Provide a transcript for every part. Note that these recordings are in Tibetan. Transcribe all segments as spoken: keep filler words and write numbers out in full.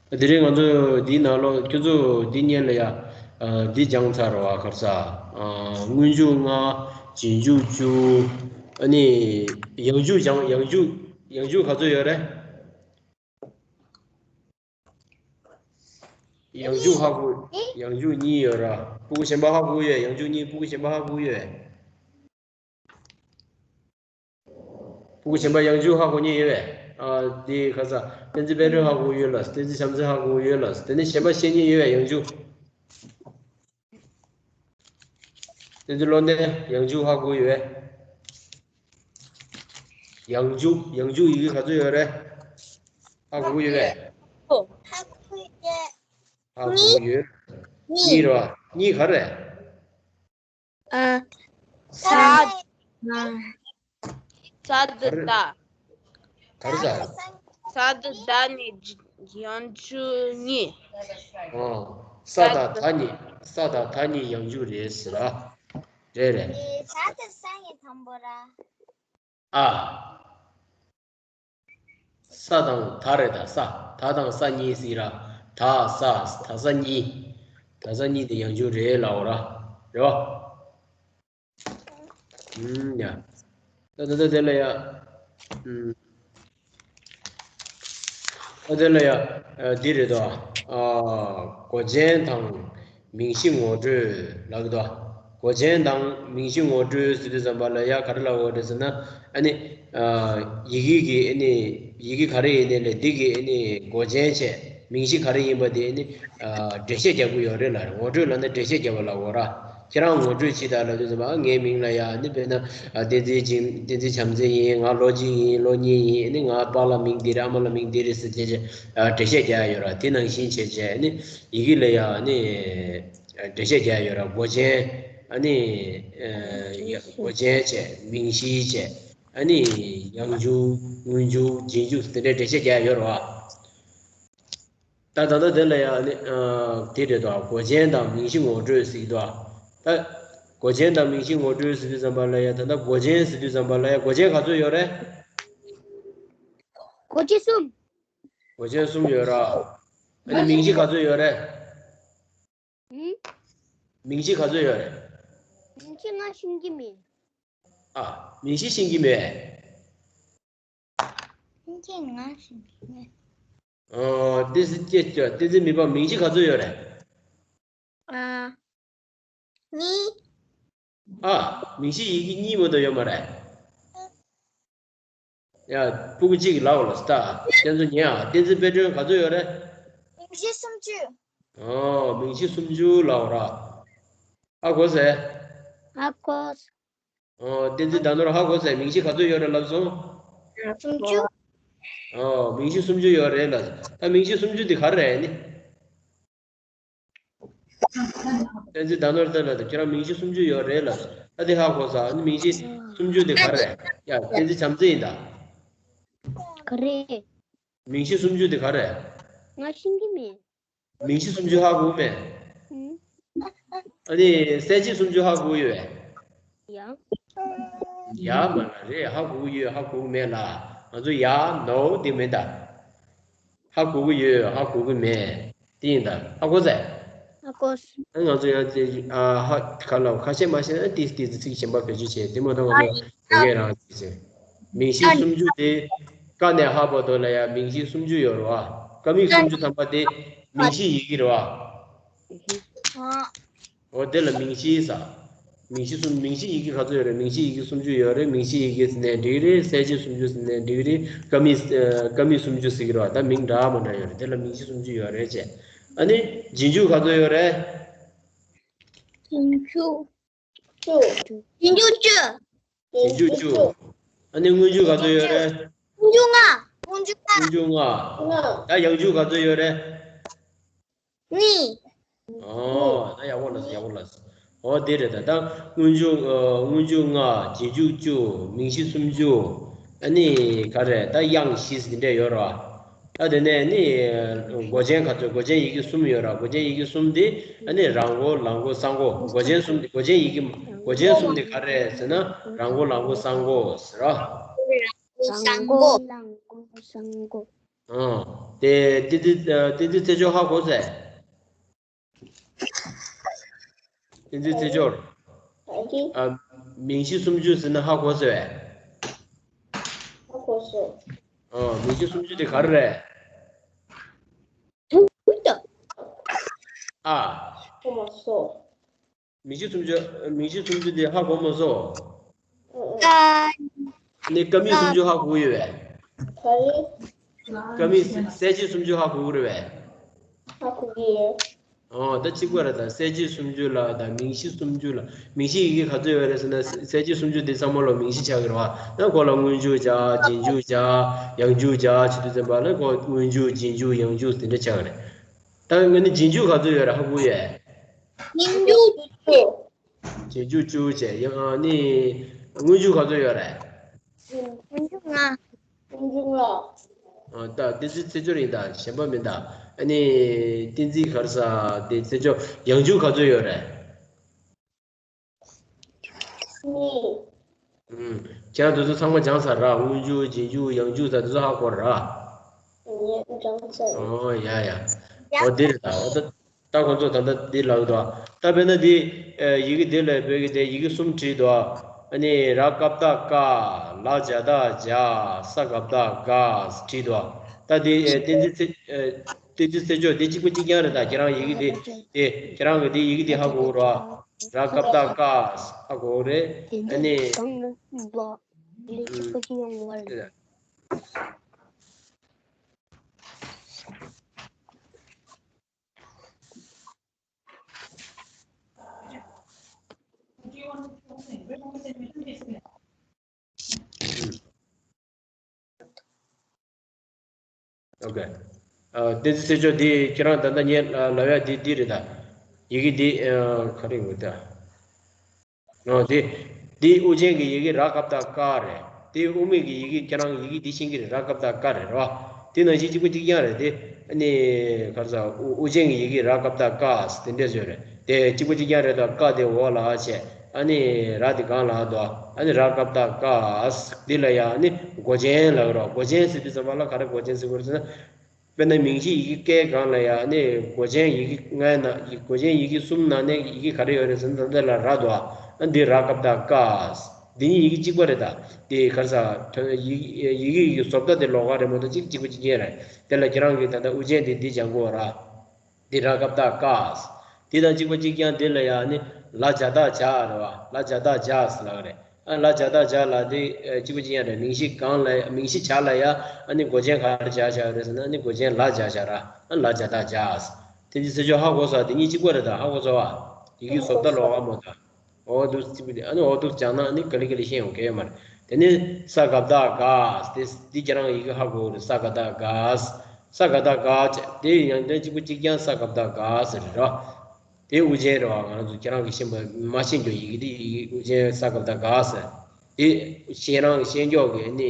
དེ་རིང་ང་ཚོ་འདིའི་ནང་ལོགས་ཁྱོད་ཚོ་འདི་སྔོན་ལ་ཡ། ཨ། འདི་སྦྱངས་ཚར་བ། ག་རེ་ཟ། ཨ། སྔོན་འཇུག་ལྔ། རྗེས་འཇུག་བཅུ། ཨ་ནི་ཡང་འཇུག་སྦྱངས། ཡང་འཇུག་ཡང་འཇུག་ག་ཚོད་ཡོད་རེད། ཡང་འཇུག་ཧ་གོ། ཡང་འཇུག་གཉིས་ཡོད་ར། སྤུ་གུ་གཞན་པ་ཧ་གོ་ཡོད། ཡང་འཇུག་གཉིས། སྤུ་གུ་གཞན་པ་ཧ་གོ་ཡོད། སྤུ་གུ་གཞན་པ་ཡང་འཇུག་ཧ་གོ་མཁན་ཡོད་པས། ཨ། དེ་ག་རེ་ཟ། བསྟན་འཛིན་དཔལ་སྒྲོན་ཧ་གོ་ཡོད་ལ། བསྟན་འཛིན་བྱམས་བརྩེ་ཧ་གོ་ཡོད་ལ། དེ་ནས་གཞན་པ་ཤེས་མཁན་ཡོད་པས། ཡང་འཇུག་བསྟན་འཛིན་བློ་ལྡན། ཡང་འཇུག་ཧ་གོ་ཡོད་པས། ཡང་འཇུག་ཡང་འཇུག་ཡི་གེ་ག་ཚོད་ཡོད་རེད། ཧ་གོ་ཡོད་པས། ཧ་གོ་ཡོད། གཉིས་རེད་པ། གཉིས་ག་རེ་རེད། ཨ། ས། ས་དང་ད། ག་རེ་ཟ། ས་དང་ད་ནི་ཡང་འཇུག་གཉིས། ཨོ། ས་དང་ད་གཉིས། ས་དང་ད་གཉིས་ཡང་འཇུག་རེད་ཟེར་ར། རེད་རེད། ས་དང་ས་ཡི་དང་པོ་ར། ཨ། ས་དང་ད་རེད་ད། ས། ད་དང་ས་གཉིས་ཟེར་ར། ད་ས། ད་ས་གཉིས། ད་ས་གཉིས་དེ་ཡང་འཇུག་རེད་ལབ་པ་ར། རེད་པ། ཨུམ། ཡ། ད་ད་ད་དེ་ལ་ཡ། ཨུམ། ད་དེ་ལ་ཡ། ཨ། འདི་རེད་དོ། ཨ། མགོ་ཅན་དང་མིང་གཞི་ངོ་སྤྲོད་ལབ་ཀྱི་འདུག་མགོ་ཅན་དང་མིང་གཞི་ངོ་སྤྲོད་ཟེར་དུས་ཙམ་པ་ལ་ཡ་ག་རེ་ལབ་དགོས་རེད་ཟེར་ན། ཨ་ནི། ཨ། ཡི་གེ་གི། ཨ་ནི། ཡི་གེ་ག་རེ་ཡིན་ནའི་ལས་འདི་གི། ཨ་ནི། མགོ་ཅན་བྱས། མིང་གཞི་ག་རེ་ཡིན་པ་དེ། ཨ་ནི། ཨ། འགྲེལ་བཤད་རྒྱག་གི་ཡོད་རེད་ལ། ངོ་སྤྲོད་ལབ་ན་འགྲེལ་བཤད་རྒྱག་པ་ལབ་དགོས་ར། ཁྱེད་རང་ངོ་སྤྲོད་བྱེད་དང་ལབ་དུས་ཙམ་པ། ཨ། ངའི་མིང་ལ་ཡ། ཨ་ནི་དཔེར་ན། ཨ། བསྟན་འཛིན་བྱམས། བསྟན་འཛིན་བྱམས་བརྩེ་ཡིན། ང་ལོ་གཅིག་ཡིན། ལོ་གཉིས་ཡིན། ཨ་ནི་ང་པཱ་ལགས་མིང་འདི་རེད། ཨ་མ་ལགས་མིང་འདི་རེད་ཟེར་བྱས་བྱས། ཨ། འགྲེལ་བཤད་རྒྱག་ཡ་ཡོད་ར། དེ་ནང་བཞིན་བྱས་བྱས། ཨ་ནི་ཡི་གེ་ལ་ཡ། ཨ་ནི། ཨ། འགྲེལ་བཤད་རྒྱག་ཡ་ཡོད་ར། མགོ་ཅན། ཨ་ནི། ཨ། མགོ་ཅན་བྱས། མིང་གཞི་བྱས། ཨ་ནི་ཡང་འཇུག་སྔོན་འཇུག་རྗེས་འཇུག་དེ་འདྲའི་འགྲེལ་བཤད་རྒྱག་ཡ་ཡོད་རེད་པ། ད་ད་ལྟ་དེ་ལ་ཡང་ནི། ཨ། དེ་རེད་དོ། མགོ་ཅན་དང་མིང་གཞི་ངོ་སྤྲོད་ཟེར་གྱི་འདུག་ད་མགོ་ཅན་དང་མིང་གཞི་ངོ་སྤྲོད་ཟེར་དུས་ཙམ་པ་ལ་ཡ། ད་ལྟ་མགོ་ཅན་ཟེར་དུས་ཙམ་པ་ལ་ཡ། མགོ་ཅན་ག་ཚོད་ཡོད་རེད། མགོ་ཅན་གསུམ། མགོ་ཅན་གསུམ་ཡོད་ར། ཨ་ནི་མིང་གཞི་ག་ཚོད་ཡོད་རེད། ཨུ། མིང་གཞི་ག་ཚོད་ཡོད་རེད། མིང་གཞི་ང་ཤེས་ཀྱི་མེད། ཨ། མིང་གཞི་ཤེས་ཀྱི་མེད། མིང་གཞི་ང་ཤེས་ཀྱི་མེད། ཨོ། བསྟན་འཛིན་སྐྱེ། བསྟན་འཛིན་མི་ཕམ། མིང་གཞི་ག་ཚོད་ཡོད་རེད། ཨ། གཉིས། ཨ། མིང་གཞི་ཡི་གེ་གཉིས་མ་གཏོགས་ཡོད་མ་རེད། ཡ། སྤུ་གུ་གཅིག་གིས་ལབ་པ་ལ་ལྟ། ཁྱེད་ཚོ་ཉན་ཨ། བསྟན་འཛིན་དཔལ་སྒྲོན་ག་ཚོད་ཡོད་རེད། མིང་གཞི་སུམ་ཅུ། ཨོ། མིང་གཞི་སུམ་ཅུ་ལབ་པ་ར། ཧ་གོ་སོང་། ཧ་གོ། ཨོ། བསྟན་འཛིན་ཟླ་ནོར་ཧ་གོ་སོང་། མིང་གཞི་ག་ཚོད་ཡོད་རེད་ལབ་སོང་། སུམ་ཅུ། ཨོ། མིང་གཞི་སུམ་ཅུ་ཡོད་རེད་ལབ་སོང་། ད་མིང་གཞི་སུམ་ཅུ་དེ་ག་རེ་རེད་ནི། བསྟན་འཛིན་ཟླ་ནོར་ལྟ་ལ། ད་ཁྱེད་རང་མིང་གཞི་སུམ་ཅུ་ཡོད་རེད་ལབ། ད་དེ་ཧ་གོ་སོང་། ཨ་ནི་མིང་གཞི་སུམ་ཅུ་དེ་ག་རེ་རེད། ཡ། བསྟན་འཛིན་བྱམས་བརྩེ་ཡིན་ད། ག་རེ། མིང་གཞི་སུམ་ཅུ་དེ་ག་རེ་རེད། ང་ཤེས་ཀྱི་མེད། མིང་གཞི་སུམ་ཅུ་ཧ་གོ་མེད། ཨུ། ཨ་ནི་གསལ་བྱེད་སུམ་ཅུ་ཧ་གོ་ཡོད། ཡ། ཡ་མ་ལ་རེད། ཧ་གོ་ཡོད། ཧ་གོ་མེད་ལ། ང་ཚོ་ཡ་ནོ་དེ་མེད་ད། ཧ་གོ་གི་ཡོད། ཧ་གོ་གི་མེད། དེ་ཡིན་ད། ཧ་གོ་ཚར། ཧ་གོ། ཨ། ང་ཚོ་ཡང་དེ། ཨ། ཧ་ག་ལ་ཁ་ཤས་མ་ཤེས་ན་ཏིས་ཏིས་ཚིག་གཞན་པ་བེད་སྤྱོད་བྱེད། དེ་མ་གཏོགས་ང་ཚོ་དེ་གས་རང་བྱེད་བྱེད། མིང་གཞི་སུམ་ཅུ་དེ། ཀ་ནས་ཧ་བར་དུ་ལ་ཡ་མིང་གཞི་སུམ་ཅུ་ཡོད་རེད་པ། ཀ་མིང་སུམ་ཅུ་ཐམ་པ་དེ་མིང་གཞི་ཡི་གེ་རེད་པ། འོ་དེ་ལ་མིང་གཞི་ཟེར། མིང་གཞི་སུམ། མིང་གཞི་ཡི་གེ་ག་ཚོད་ཡོད་རེད། མིང་གཞི་ཡི་གེ་སུམ་ཅུ་ཡོད་རེད། མིང་གཞི་ཡི་གེ་ཟེར་ནའི་འགྲིག་རེད། གསལ་བྱེད་སུམ་ཅུ་ཟེར་ནའི་འགྲིག་རེད། ཀ་མིང་། ཨ། ཀ་མིང་སུམ་ཅུ་ཟེར་གྱི་རེད་པ། ད་མིང་འདྲ་མི་འདྲ་ཡོད་རེད། དེ་ལ་མིང་གཞི་སུམ་ཅུ་ཡོད་རེད་ཅེས། ཨ་ནི་རྗེས་འཇུག་ག་ཚོད་ཡོད་རེད། རྗེས་འཇུག་བཅུ། རྗེས་འཇུག་བཅུ། ཨ་ནི་སྔོན་འཇུག་ག་ཚོད་ཡོད་རེད། སྔོན་འཇུག་ལྔ། སྔོན་འཇུག་ལྔ། སྔོན་འཇུག་ལྔ། ལྔ། ད་ཡང་འཇུག་ག་ཚོད་ཡོད་རེད། གཉིས། ཨོ། ད་ཡག་པོ་ལབ་སོང་། ཡག་པོ་ལབ་སོང་། ཨོ་དེ་རེད་ད། ད་སྔོན་འཇུག་ཨ། སྔོན་འཇུག་ལྔ། རྗེས་འཇུག་བཅུ། མིང་གཞི་སུམ་ཅུ། ཨ་ནི་ག་རེ། ད་དབྱངས་བཞི་ཟེར་འདྲ་ཡོད་རེད་པ། ད་དེ་ནས་ནི་མགོ་ཅན་ག་ཚོད། མགོ་ཅན་ཡི་གེ་གསུམ་ཡོད་རེད་པ། མགོ་ཅན་ཡི་གེ་གསུམ་དེ། ཨ་ནི་ར་མགོ་ལ་མགོ་ས་མགོ། མགོ་ཅན་གསུམ་དེ། མགོ་ཅན་ཡི་གེ། མགོ་ཅན་གསུམ་དེ་ག་རེ་ཟེར་ན། ར་མགོ་ལ་མགོ་ས་མགོ་ཟེར་ར། ལ་མགོ། ལ་མགོ་ས་མགོ། ཨང་། དེ་བསྟན་འཛིན་ཨ་བསྟན་འཛིན་ཚེ་མཆོག་ཧ་གོ་ཟེར། བསྟན་འཛིན་ཚེ་མཆོག་ཨ་མིང་གཞི་སུམ་ཅུ་ཟེར་ན་ཧ་གོ་ཟེར་བས། ཧ་གོ་སོང་། ཨ་མིང་གཞི་སུམ་ཅུ་དེ་ག་རེ་རེད། ཨ། ཧ་གོ་མ་སོང་། མིང་གཞི་སུམ་ཅུ། མིང་གཞི་སུམ་ཅུ་དེ་ཧ་གོ་མ་སོང་། ཨ། ནི་ཀ་མིང་སུམ་ཅུ་ཧ་གོ་ཡོད་བས། ག་རེ། ཀ་མིང་གསལ་བྱེད་སུམ་ཅུ་ཧ་གོ་གི་རེད་བས། ཧ་གོ་གི་ཡོད། ཨོ་ད་གཅིག་པ་རེད། ད་གསལ་བྱེད་སུམ་ཅུ་ལ་ད་མིང་གཞི་སུམ་ཅུ་ལ། མིང་གཞི་ཡི་གེ་ག་ཚོད་ཡོད་རེད་ཟེར་ན། གསལ་བྱེད་སུམ་ཅུ་དེ་ཚང་མ་ལ་མིང་གཞི་ཆགས་ཀྱི་རེད་བ། ད་ཁོ་ལ་སྔོན་འཇུག་བྱ། རྗེས་འཇུག་བྱ། ཡང་འཇུག་བྱ་བྱེད་དུས་ཙམ་པ་ལ་ཁོ་སྔོན་འཇུག་རྗེས་འཇུག་ཡང་འཇུག་དེ་འདྲ་ཆགས་ཀྱི་རེད། ད་ང་ནི་རྗེས་འཇུག་ག་ཚོད་ཡོད་རེད་ཧ་གོ་ཡས། རྗེས་འཇུག་བཅུ། རྗེས་འཇུག་བཅུ་བྱས། ཡང་ནི་སྔོན་འཇུག་ག་ཚོད་ཡོད་རེད། སྔོན་འཇུག་ལྔ། སྔོན་འཇུག་ལྔ། ཨ་ད་བསྟན་འཛིན་ཚེ་མཆོག་ཡིན་ད། གཞན་པ་མིན་ད། ཨ་ནི་བསྟན་འཛིན་ག་རེ་ཟེར་དེ། ཚེ་མཆོག་ཡང་འཇུག་ག་ཚོད་ཡོད་རེད། གཉིས། ཨུམ། ཁྱེད་རང་དེ་ཚོ་ཚང་མ་སྦྱངས་ཚར་ར། སྔོན་འཇུག་རྗེས་འཇུག་ཡང་འཇུག་ད་དེ་ཚོ་ཧ་གོ་ར། ངས་སྦྱངས་ཚར། ཨོ་ཡ་ཡ། ཨོ་འདི་རེད་ད། ཨོ་ད། ད་ཁོང་ཚོ་ད་ལྟ་འདི་ལབ་འདུག་ད་དཔེར་ན་འདི་ཡི་གེ་འདི་ལ་བོད་ཀྱི་དེ་ཡི་གེ་གསུམ་བྲིས་འདུག་ཨ་ནི་ར་ཀ་བཏགས་རྐ། ལ་ཇ་བཏགས་ལྗ། ས་ག་བཏགས་སྐ་བྲིས་འདུག་ད་འདི་བསྟན་འཛིན་ཚེ་བསྟན་འཛིན་ཚེ་མཆོག་འདི་གཅིག་པ་གཅིག་རྐྱང་རེད། ད་ཁྱེད་རང་ཡི་གེ་འདི་འདི་ཁྱེད་རང་གི་འདི་ཡི་གེ་འདི་ཧ་གོ་ར། ར་ཀ་བཏགས་རྐ་ཧ་གོ་རེད། ཨ་ནི། ཨོ་ཀེ། ཨ་བསྟན་འཛིན་ཚེ་མཆོག་འདི་ཁྱེད་རང་ད་ལྟ་ངས་ལབ་ཡ་འདི་འདི་རེད་ད། ཡི་གེ་འདི་ཨ་ག་རེ་ཡོད་ད། ཨོ་འདི། འདི་དབུ་ཅན་གྱི་ཡི་གེ་ར་ཀ་བཏགས་རྐ་རེད། དེ་དབུ་མེད་ཀྱི་ཡི་གེ་ཁྱེད་རང་གི་ཡི་གེ་འདི་ཤེས་ཀྱི་རེད། ར་ཀ་བཏགས་རྐ་རེད་རོ། དེ་ནང་བཞིན་གཅིག་པ་གཅིག་རྐྱང་རེད་དེ། ཨ་ནི་ག་རེ་ཟ། དབུ་དབུ་ཅན་གྱི་ཡི་གེ་ར་ཀ་བཏགས་རྐ་དེ་འདྲས་བཟོས་རེད། དེ་གཅིག་པ་གཅིག་རྐྱང་རེད་དོ། རྐ་དེ་འོག་ལ་བྱས། ཨ་ནི་ར་དེ་སྒང་ལ་དོ། ཨ་ནི་ར་ཀ་བཏགས་རྐ། འདི་ལ་ཡ་ཨ་ནི་མགོ་ཅན་ལབ་རོ། མགོ་ཅན་ཟེར་དུས་ཙམ་པ་ལ་ག་རེ་མགོ་ཅན་ཟེར་དགོས་རེད་ཟེར་ན། དཔེར་ན་མིང་གཞི་ཡི་གེ་ཀའི་སྒང་ལ་ཡ་ཨ་ནི་མགོ་ཅན་ཡི་གེ་ལྔའི་ནང་མགོ་ཅན་ཡི་གེ་གསུམ་ནང་ནས་ཡི་གེ་ག་རེ་ཡོད་རེད་ཟེར་ན། ད་ལྟ་ལ་ར་དོ། ཨ་འདི་ར་ཀ་བཏགས་རྐ། འདི་གཉིས་ཡི་གེ་གཅིག་པ་རེད་ད། དེ་ག་རེ་ཟ། ཡི་ཡི་གེ་ཡི་གེ་ཡི་བཟོ་ལྟ་དེ་ལོགས་ཀ་རེད་མ་གཏོགས་གཅིག་གཅིག་པ་གཅིག་རྐྱང་རེད། དེ་ལ་ཁྱེད་རང་གིས་ད་ལྟ་དབུ་ཅན་དེ་འདི་སྦྱང་དགོས་ར། འདི་ར་ཀ་བཏགས་རྐ། འདི་དང་གཅིག་པ་གཅིག་རྐྱང་འདི་ལ་ཡ་ནི་ལ་ཇ་བཏགས་ལྗ་རེད་བ། ལ་ཇ་བཏགས་ལྗ་ཟེར་ལབ་རེད། ཨ་ལ་ཇ་བཏགས་ལྗ་ལ་འདི་ཨ་གཅིག་པ་གཅིག་རྐྱང་རེད། མིང་གཞི་གང་ལ་མིང་གཞི་ཇ་ལ་ཡ་ཨ་ནི་མགོ་ཅན་ག་རེ་བྱ་བྱ་རེད་ཟེར་ན། ཨ་ནི་མགོ་ཅན་ལ་ཇ་བྱ་ར། ཨ་ལ་ཇ་བཏགས་ལྗ། དེ་འདི་ཚེ་མཆོག་ཧ་གོ་སོང་། དེ་གཉིས་གཅིག་པ་རེད་ད། ཧ་གོ་སོང་བ། ཡི་གེ་བཟོ་ལྟ་ལོགས་ཀ་མོ་ད། འོ་འདུག་གཅིག་པུ་དེ། ཨ་ནི་འོ་འདུག་སྦྱངས་ན་ཨ་ནི་ག་ལེ་ག་ལེ་ཤེས་ཡོང་གི་ཡོད་མ་རེད། དེ་ནས་ས་ག་བཏགས་སྒ། དེ་འདི་ཁྱེད་རང་ཡི་གེ་ཧ་གོ་རེད། ས་ག་བཏགས་སྒ། ས་ག་བཏགས་སྒ་བྱས། དེ་ཡང་དོན་གཅིག་པུ་གཅིག་རྐྱང་ས་ག་བཏགས་སྒ་ཟེར་རེད་རོ། དེ་དབུ་ཅན་རེད་བ། ང་རང་ཚོ་ཁྱེད་རང་གིས་ཤེས་པ་མ་ཤེས་རྒྱུ་ཡི་གེ་དེ་ཡི་གེ་དབུ་ཅན་ས་ག་བཏགས་སྒ་ཟེར། དེ་ཤེས་རང་ཤེས་མགྱོགས་ཀྱི་ནི་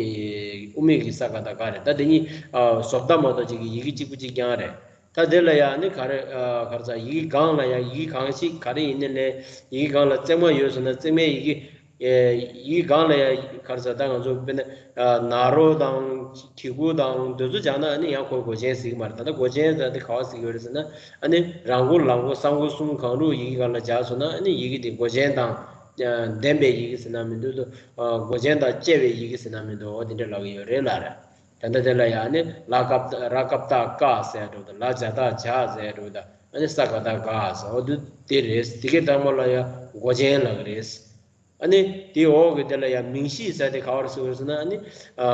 དབུ་མེད་ཀྱི་ས་ག་བཏགས་སྒ་རེད། ད་དེ་གཉིས་ཨ་བཟོ་ལྟ་མ་གཏོགས་གཅིག་གི་ཡི་གེ་གཅིག་པུ་གཅིག་རྐྱང་རེད། ད་དེ་ལ་ཡང་ནི་ག་རེ་ཨ་ག་རེ་ཟ། ཡི་གེ་གང་ལ་ཡང་ཡི་གེ་གང་ཞིག་ག་རེ་ཡིན་ནའི་ལས་ཡི་གེ་གང་ལ་བརྩེགས་མ་ཡོད་སོང་ན། བརྩེགས་མའི་ཡི་གེ་ཨེ་ཡི་གེ་གང་ལ་ཡང་ག་རེ་ཟ། ད་ང་ཚོ་དཔེར་ན་ཨ་ནཱ་རོ་དང་གི་གུ་དང་འདི་ཚོ་སྦྱངས་ན་ཨ་ནི་ཡང་ཁོ་མགོ་ཅན་ཟེར་གྱི་མ་རེད། ད་ལྟ་མགོ་ཅན་ཟེར་དེ་ག་པར་ཟེར་གྱི་ཡོད་རེད་ཟེར་ན། ཨ་ནི་ར་མགོ་ལ་མགོ་ས་མགོ་གསུམ་གང་རུང་ཡི་གེ་གང་ལ་སྦྱར་སོང་ན། ཨ་ནི་ཡི་གེ་དེ་མགོ་ཅན་དང་ཨ་ལྡན་པའི་ཡི་གེ་ཟེར་ན་མི་འདུག་ཨ་མགོ་ཅན་དང་བཅས་པའི་ཡི་གེ་ཟེར་ན་མི་འདུག་འོ་དེ་འདྲ་ལབ་ཀྱི་ཡོད་རེད་ལབ་རེད། ད་ལྟ་དེ་ལ་ཡང་ནི་ལ་ཀ་བཏགས་ར་ཀ་བཏགས་རྐ་ཟེར་འགྲོ་དང་། ལ་ཇ་བཏགས་ལྗ་ཟེར་འགྲོ་དང་། ཨ་ནི་ས་ག་བཏགས་སྒ་ཟེར། འོ་དེ་དེ་རེད། དེ་གའི་ཐ་མ་ལ་ཡང་མགོ་ཅན་ལབ་ཀྱི་རེད། ཨ་ནི་དེའི་འོག་གི་དེ་ལ་ཡང་མིང་གཞི་ཟེར་དེ་ག་པར་ཟེར་དགོས་ཟེར་ན། ཨ་ནི་ཨ་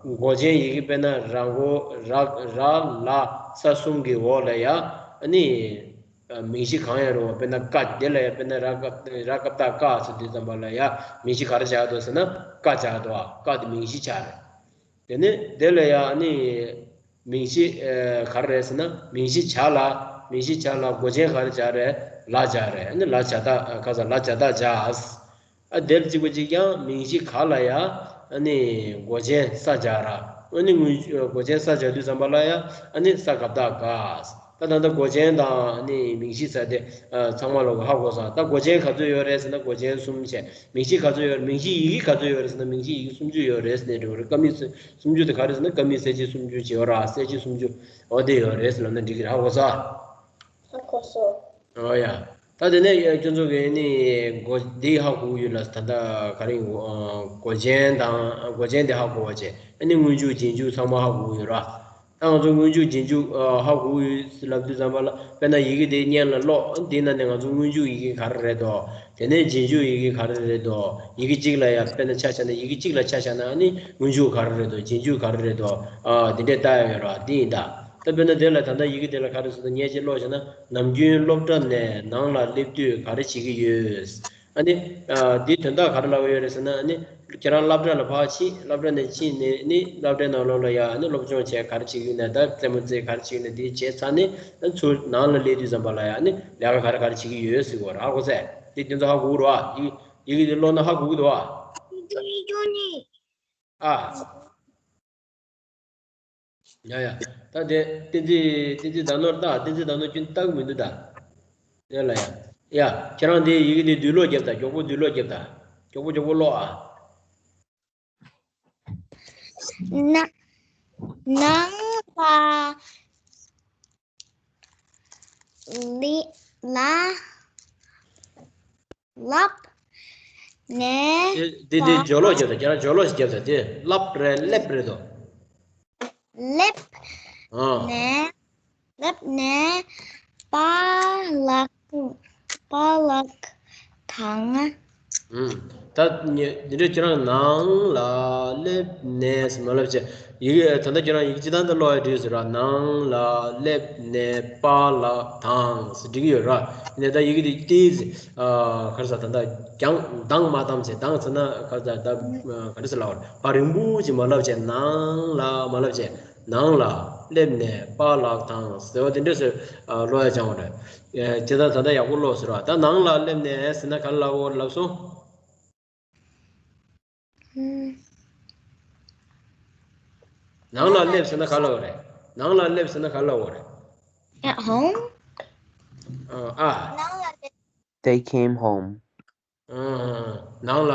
མགོ་ཅན་ཡི་གེ་དཔེར་ན་ར་མགོ་ར་ར་ལ་ས་གསུམ་གྱི་འོག་ལ་ཡང་ཨ་ནི་ཨ་མིང་གཞི་གང་ཡང་རུང་བ། དཔེར་ན་རྐ། དེ་ལ་ཡང་དཔེར་ན་ར་ཀ་ར་ཀ་བཏགས་རྐ་ཟེར་དུས་ཙམ་པ་ལ་ཡང་མིང་གཞི་ག་རེ་སྦྱར་འདུག་ཟེར་ན་རྐ་སྦྱར་འདུག་ཨ་རྐ་དེ་མིང་གཞི་ཆགས་རེད། དེ་ནས་དེ་ལ་ཡང་ནི་མིང་གཞི་ཨེ་ག་རེ་རེད་ཟེར་ན། མིང་གཞི་ཇ་ལ་མིང་གཞི་ཇ་ལ་མགོ་ཅན་ག་རེ་སྦྱར་རེད། ལ་སྦྱར་རེད། ཨ་ནི་ལ་ཇ་བཏགས་ཨ་ག་ས་ལ་ཇ་བཏགས་ལྗ། ཨ་དེར་གཅིག་པ་གཅིག་རྐྱང་མིང་གཞི་ག་ལ་ཡང་ཨ་ནི་མགོ་ཅན་ས་སྦྱར་ར། ཨ་ནི་དངོས་མགོ་ཅན་ས་སྦྱར་དུས་ཙམ་པ་ལ་ཡང་ཨ་ནི་ས་ག་བཏགས་སྒ། ད་ད་ལྟ་མགོ་ཅན་དང་ནི་མིང་གཞི་ཟེར་དེ་ཚང་མ་ལོག་ཧ་གོ་སོང་། ད་མགོ་ཅན་ག་ཚོད་ཡོད་རེད་ཟེར་ན་མགོ་ཅན་གསུམ་བྱས། མིང་གཞི་ག་ཚོད་ཡོད་རེད། མིང་གཞི་ཡི་གེ་ག་ཚོད་ཡོད་རེད་ཟེར་ན་མིང་གཞི་ཡི་གེ་སུམ་ཅུ་ཡོད་རེད་ཟེར་ནས་འགྲོ་གི་རེད། ཀ་མིག་སུམ་ཅུ་དེ་ག་རེ་ཟེར་ན་ཀ་མིག་གསལ་བྱེད་སུམ་ཅུ་བྱེད་ཡོད་ར། གསལ་བྱེད་སུམ་ཅུ་འོ་དེ་ཡོད་རེད་ཟེར་ལབ་ན་འགྲིག་གི་རེད། ཧ་གོ་སོང་། ཧ་གོ་སོང་། ཨོ་ཡ། ད་དེ་ནས་ཁྱོད་ཚོ་གིས་ནི་མགོ་འདི་ཧ་གོ་གི་ཡོད་ལ། ད་ལྟ་ག་རེ་ཡིན། མགོ་ཅན་དང་མགོ་ཅན་དེ་ཧ་གོ་བ་བྱས། ཨ་ནི་སྔོན་འཇུག་རྗེས་འཇུག་ཚང་མ་ཧ་གོ་གི་ཡོད་ར། ད་ང་ཚོ་སྔོན་འཇུག་རྗེས་འཇུག་ཧ་གོ་གི་ཡོད་ལབ་དུས་ཙམ་པ་ལ། དཔེར་ན་ཡི་གེ་དེ་སྙན་ལ་ཀློག་འདི་ན་ནི་ང་ཚོ་སྔོན་འཇུག་ཡི་གེ་ག་རེ་རེད་དོ། དེ་ནས་རྗེས་འཇུག་ཡི་གེ་ག་རེ་རེད་དོ། ཡི་གེ་གཅིག་ལ་ཡ་དཔེར་ན་ཆ་བཞག་ན། ཡི་གེ་གཅིག་ལ་ཆ་བཞག་ན་ཨ་ནི་སྔོན་འཇུག་ག་རེ་རེད་དོ། རྗེས་འཇུག་ག་རེ་རེད་དོ། ཨ་དེ་འདྲས་བལྟ་ཡ་ཡོད་ར། འདི་ཡིན་ད། ད་དཔེར་ན་དེ་ལ་ད་ལྟ་ཡི་གེ་དེ་ལ་ག་རེ་ཟེར་ན། ངས་ཅིག་ཀློག་བྱས་ན། ནམ་རྒྱུན་སློབ་གྲྭ་ནས་ནང་ལ་སླེབས་དུས་ག་རེ་བྱེད་ཀྱི་ཡོད། ཨ་ནི། ཨ་འདིའི་དོན་དག་ག་རེ་ལབ་ཀྱི་ཡོད་རེད་ཟེར་ན། ཨ་ནི་ཁྱེད་རང་སློབ་གྲྭ་ལ་ཕར་ཕྱིན། སློབ་གྲྭ་ནས་ཕྱིན་ནས་ནི་སློབ་གྲྭའི་ནང་ལོགས་ལ་ཡ་ཨ་ནི་སློབ་སྦྱོང་བྱས། ག་རེ་བྱེད་ཀྱི་ཡོད་ན། ད་རྩེད་མོ་རྩེ། ག་རེ་བྱེད་ཀྱི་ཡོད་ན། འདི་བྱས་ཚར་ནས་ཨ་ཚུར་ནང་ལ་སླེབས་དུས་ཙམ་པ་ལ་ཡ་ཨ་ནི་ལས་ཀ་ག་རེ་ག་རེ་བྱེད་ཀྱི་ཡོད་ཟེར་གྱི་ཡོད་རེད། ཧ་གོ་སོང་། འདི་དེ་ཚོ་ཧ་གོ་གི་རེད་པ། ཡི་གེ་ཡི་གེ་འདི་ཀློག་ན་ཧ་གོ་གི་འདུག་པ། ཨ། ཡ་ཡ། ད་དེ་བསྟན་འཛིན། བསྟན་འཛིན་བདག་ནོར་ལྟ། བསྟན་འཛིན་བདག་ནོར་ཁྱོད་ལྟ་གི་མི་འདུག་ད། ཡ་ལ་ཡ། ཡ། ཁྱེད་རང་དེ་ཡི་གེ་དེ་བསྡུས་ཀློག་རྒྱོབ་ད། མགྱོགས་པོ་བསྡུས་ཀློག་རྒྱོབ་ད། མགྱོགས་པོ་མགྱོགས་པོ་ཀློག་ཨ། ན། ནང་ལ་ལི་ལ་ལབ་ནས། དེ་དེ་དེ་སྦྱོར་ཀློག་རྒྱོབ་དང་། ཁྱེད་རང་སྦྱོར་ཀློག་ཞིག་རྒྱོབ་དང་། དེ་ལབ་རེད། སླེབས་རེད་དོ། སླེབས་ཨ་ནས། སླེབས་ནས་པཱ་ལགས། པཱ་ལགས་དང་། ཨུམ། ད་ནི་འདི་འདྲ་ཁྱེད་རང་ནང་ལ་སླེབས་ནས་མ་ལབ་བྱས། ཡི་གེ་ད་ལྟ་ཁྱེད་རང་ཡི་གེ་སྤྱིར་བཏང་དུ་ཀློག་ཡ་འདྲ་ཟེར་ར། ནང་ལ་སླེབས་ནས་པཱ་ལགས་དང་ཟེར་འགྲིག་གི་ཡོད་ར། ནས་ད་ཡི་གེ་འདི་ཏིས། ཨ་ག་རེ་ཟ། ད་ལྟ་རྒྱང་། གདངས་མ་བཏང་བྱས། གདངས་ཟེར་ན་ག་རེ་ཟ། ད་ག་རེ་ཟ་ལབ་ར། བ་རིང་པོ་ཅིག་མ་ལབ་བྱས། ནང་ལ་མ་ལབ་བྱས། ནང་ལ་སླེབས་ནས་པཱ་ལགས་དང་ཟེར་བ་དེ་འདྲ་ཟེར། ཨ་ཀློག་ཡ་སྦྱང་བ་རེད། ཨེ་ཇི་ལྟར་ད་ལྟ་ཡག་པོ་ཀློག་ཟེར་བ། ད་ནང་ལ་སླེབས་ནས་ཟེར་ན་ག་རེ་ལབ་དགོས་རེད་ལབ་སོང་། ཨུམ། ནང་ལ་སླེབས་ཟེར་ན་ག་རེ་ལབ་དགོས་རེད། ནང་ལ་སླེབས་ཟེར་ན་ག་རེ་ལབ་དགོས་རེད། At home? ཨ། ཨ། ནང་ལ་སླེབས། They came home. ཨ། ནང་ལ།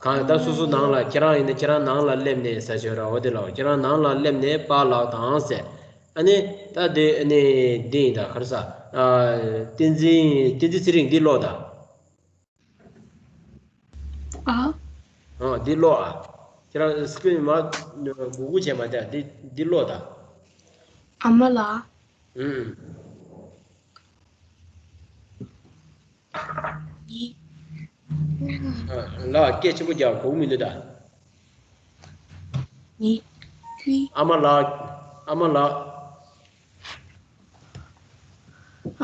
གང་ད་སོ་སོ་ནང་ལ། ཁྱེད་རང་ཡིན་ན་ཁྱེད་རང་ནང་ལ་སླེབས་ནས་ཟེར་ཞོར་ར། འོ་དེ་ལ། ཁྱེད་རང་ནང་ལ་སླེབས་ནས་པཱ་ལགས་དང་ཟེར། ཨ་ནི་ད་དེ་ཨ་ནི་འདི་ཡིན་ད། ག་རེ་ཟ། ཨ་བསྟན་འཛིན། བསྟན་འཛིན་ཚེ་རིང་། འདི་ཀློག་ད། ཨ། ཨ་འདི་ཀློག་ཨ། ཁྱེད་རང་སི་ཀི་རིན་མར་སྒུར་སྒུར་བྱས་མ་བསྡད། འདི་འདི་ཀློག་ད། ཨ་མ་ལགས། ཨུམ། ཡི། ཨ་ལགས། སྐད་ཆེན་པོ་རྒྱག་གོ་གི་མི་འདུག་ད། ཡི། ཨ་མ་ལགས། ཨ་མ་ལགས།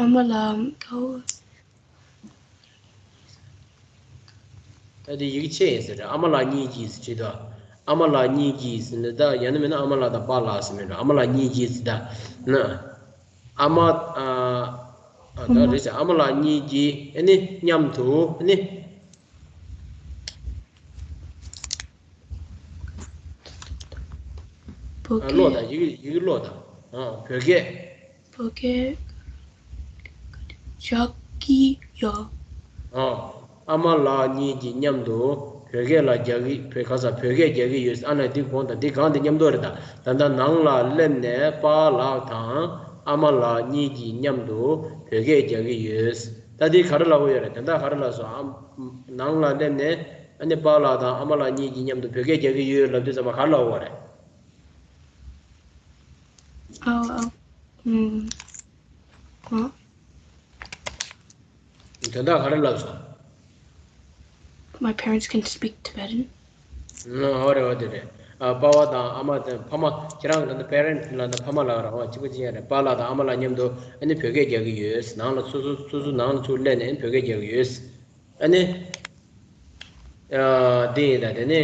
ཨ་མ་ལགས། ད་དེ་ཡི་གེ་ཆེ་ཡིན་ཟེར་རེད། ཨ་མ་ལགས་གཉིས་ཀྱིས་ཟེར་བྲིས་འདུག། ཨ་མ་ལགས་གཉིས་ཀྱིས་ཟེར་ནས། ད་ཡང་ན་མིན་ན་ཨ་མ་ལགས་དང་པཱ་ལགས་ཟེར་མིན་འགྲོ། ཨ་མ་ལགས་གཉིས་ཀྱིས་ཟེར་ད་ན། ཨ་མ། ཨ་ཨ་ད་རེད་ཟེར། ཨ་མ་ལགས་གཉིས་ཀྱིས་ཨ་ནི་མཉམ་དུ་ཨ་ནི། བོད་ཨ་ཀློག་སྐད། དང་། ཡི་གེ་ཡི་གེ་ཀློག་དང་། ཨ་བོད་སྐད། བོད་སྐད་རྒྱག་གི་ཡོད། ཨ་ཨ་མ་ལགས་གཉིས་ཀྱིས་མཉམ་དུ་བོད་སྐད་ལ་རྒྱག་གི། བོད་ག་ས། བོད་སྐད་རྒྱག་གི་ཡོད། ཨ་ན་འདི་གོང་དང་འདི་གང་དེ་མཉམ་དུ་རེད་ད། ད་ལྟ་ནང་ལ་སླེབས་ནས་པཱ་ལགས་དང་ཨ་མ་ལགས་གཉིས་ཀྱིས་མཉམ་དུ་བོད་སྐད་རྒྱག་གི་ཡོད། ད་འདི་ག་རེ་ལབ་ཀྱི་ཡོད་རེད། དེ་འདྲ་ག་རེ་ལབ་སོང་། ཨ་ནང་ལ་སླེབས་ནས་ཨ་ནི་པཱ་ལགས་དང་ཨ་མ་ལགས་གཉིས་ཀྱིས་མཉམ་དུ་བོད་སྐད་རྒྱག་གི་ཡོད་ལབ་དུས་ཙམ་པ་ག་རེ་ལབ་ཀྱི་ཡོད་རེད། ཨ་ཨ། ཨུམ། ཨ། དོན་དག་ག་རེ་ལབ་སོང་། My parents can speak Tibetan. ཨོ་རེད། ཨོ་དེ་རེད། ཨ་པ་ཕ་དང་ཨ་མ་དང་ཕ་མ། ཁྱེད་རང་གི་ད་ལྟ་པེ་རེན་ཊི་ལབ་ན་ཕ་མ་ལབ་ར། ཨོ་གཅིག་པ་གཅིག་རྐྱང་རེད། པཱ་ལགས་དང་ཨ་མ་ལགས་མཉམ་དུ་ཨ་ནི་བོད་སྐད་རྒྱག་གི་ཡོད། ནང་ལ་སོ་སོ་སོ་སོ་ནང་ལ་ཚུར་སླེབས་ནས་ཨ་ནི་བོད་སྐད་རྒྱག་གི་ཡོད། ཨ་ནི། ཨ་དེ་ཡིན་ད། དེ་ནས་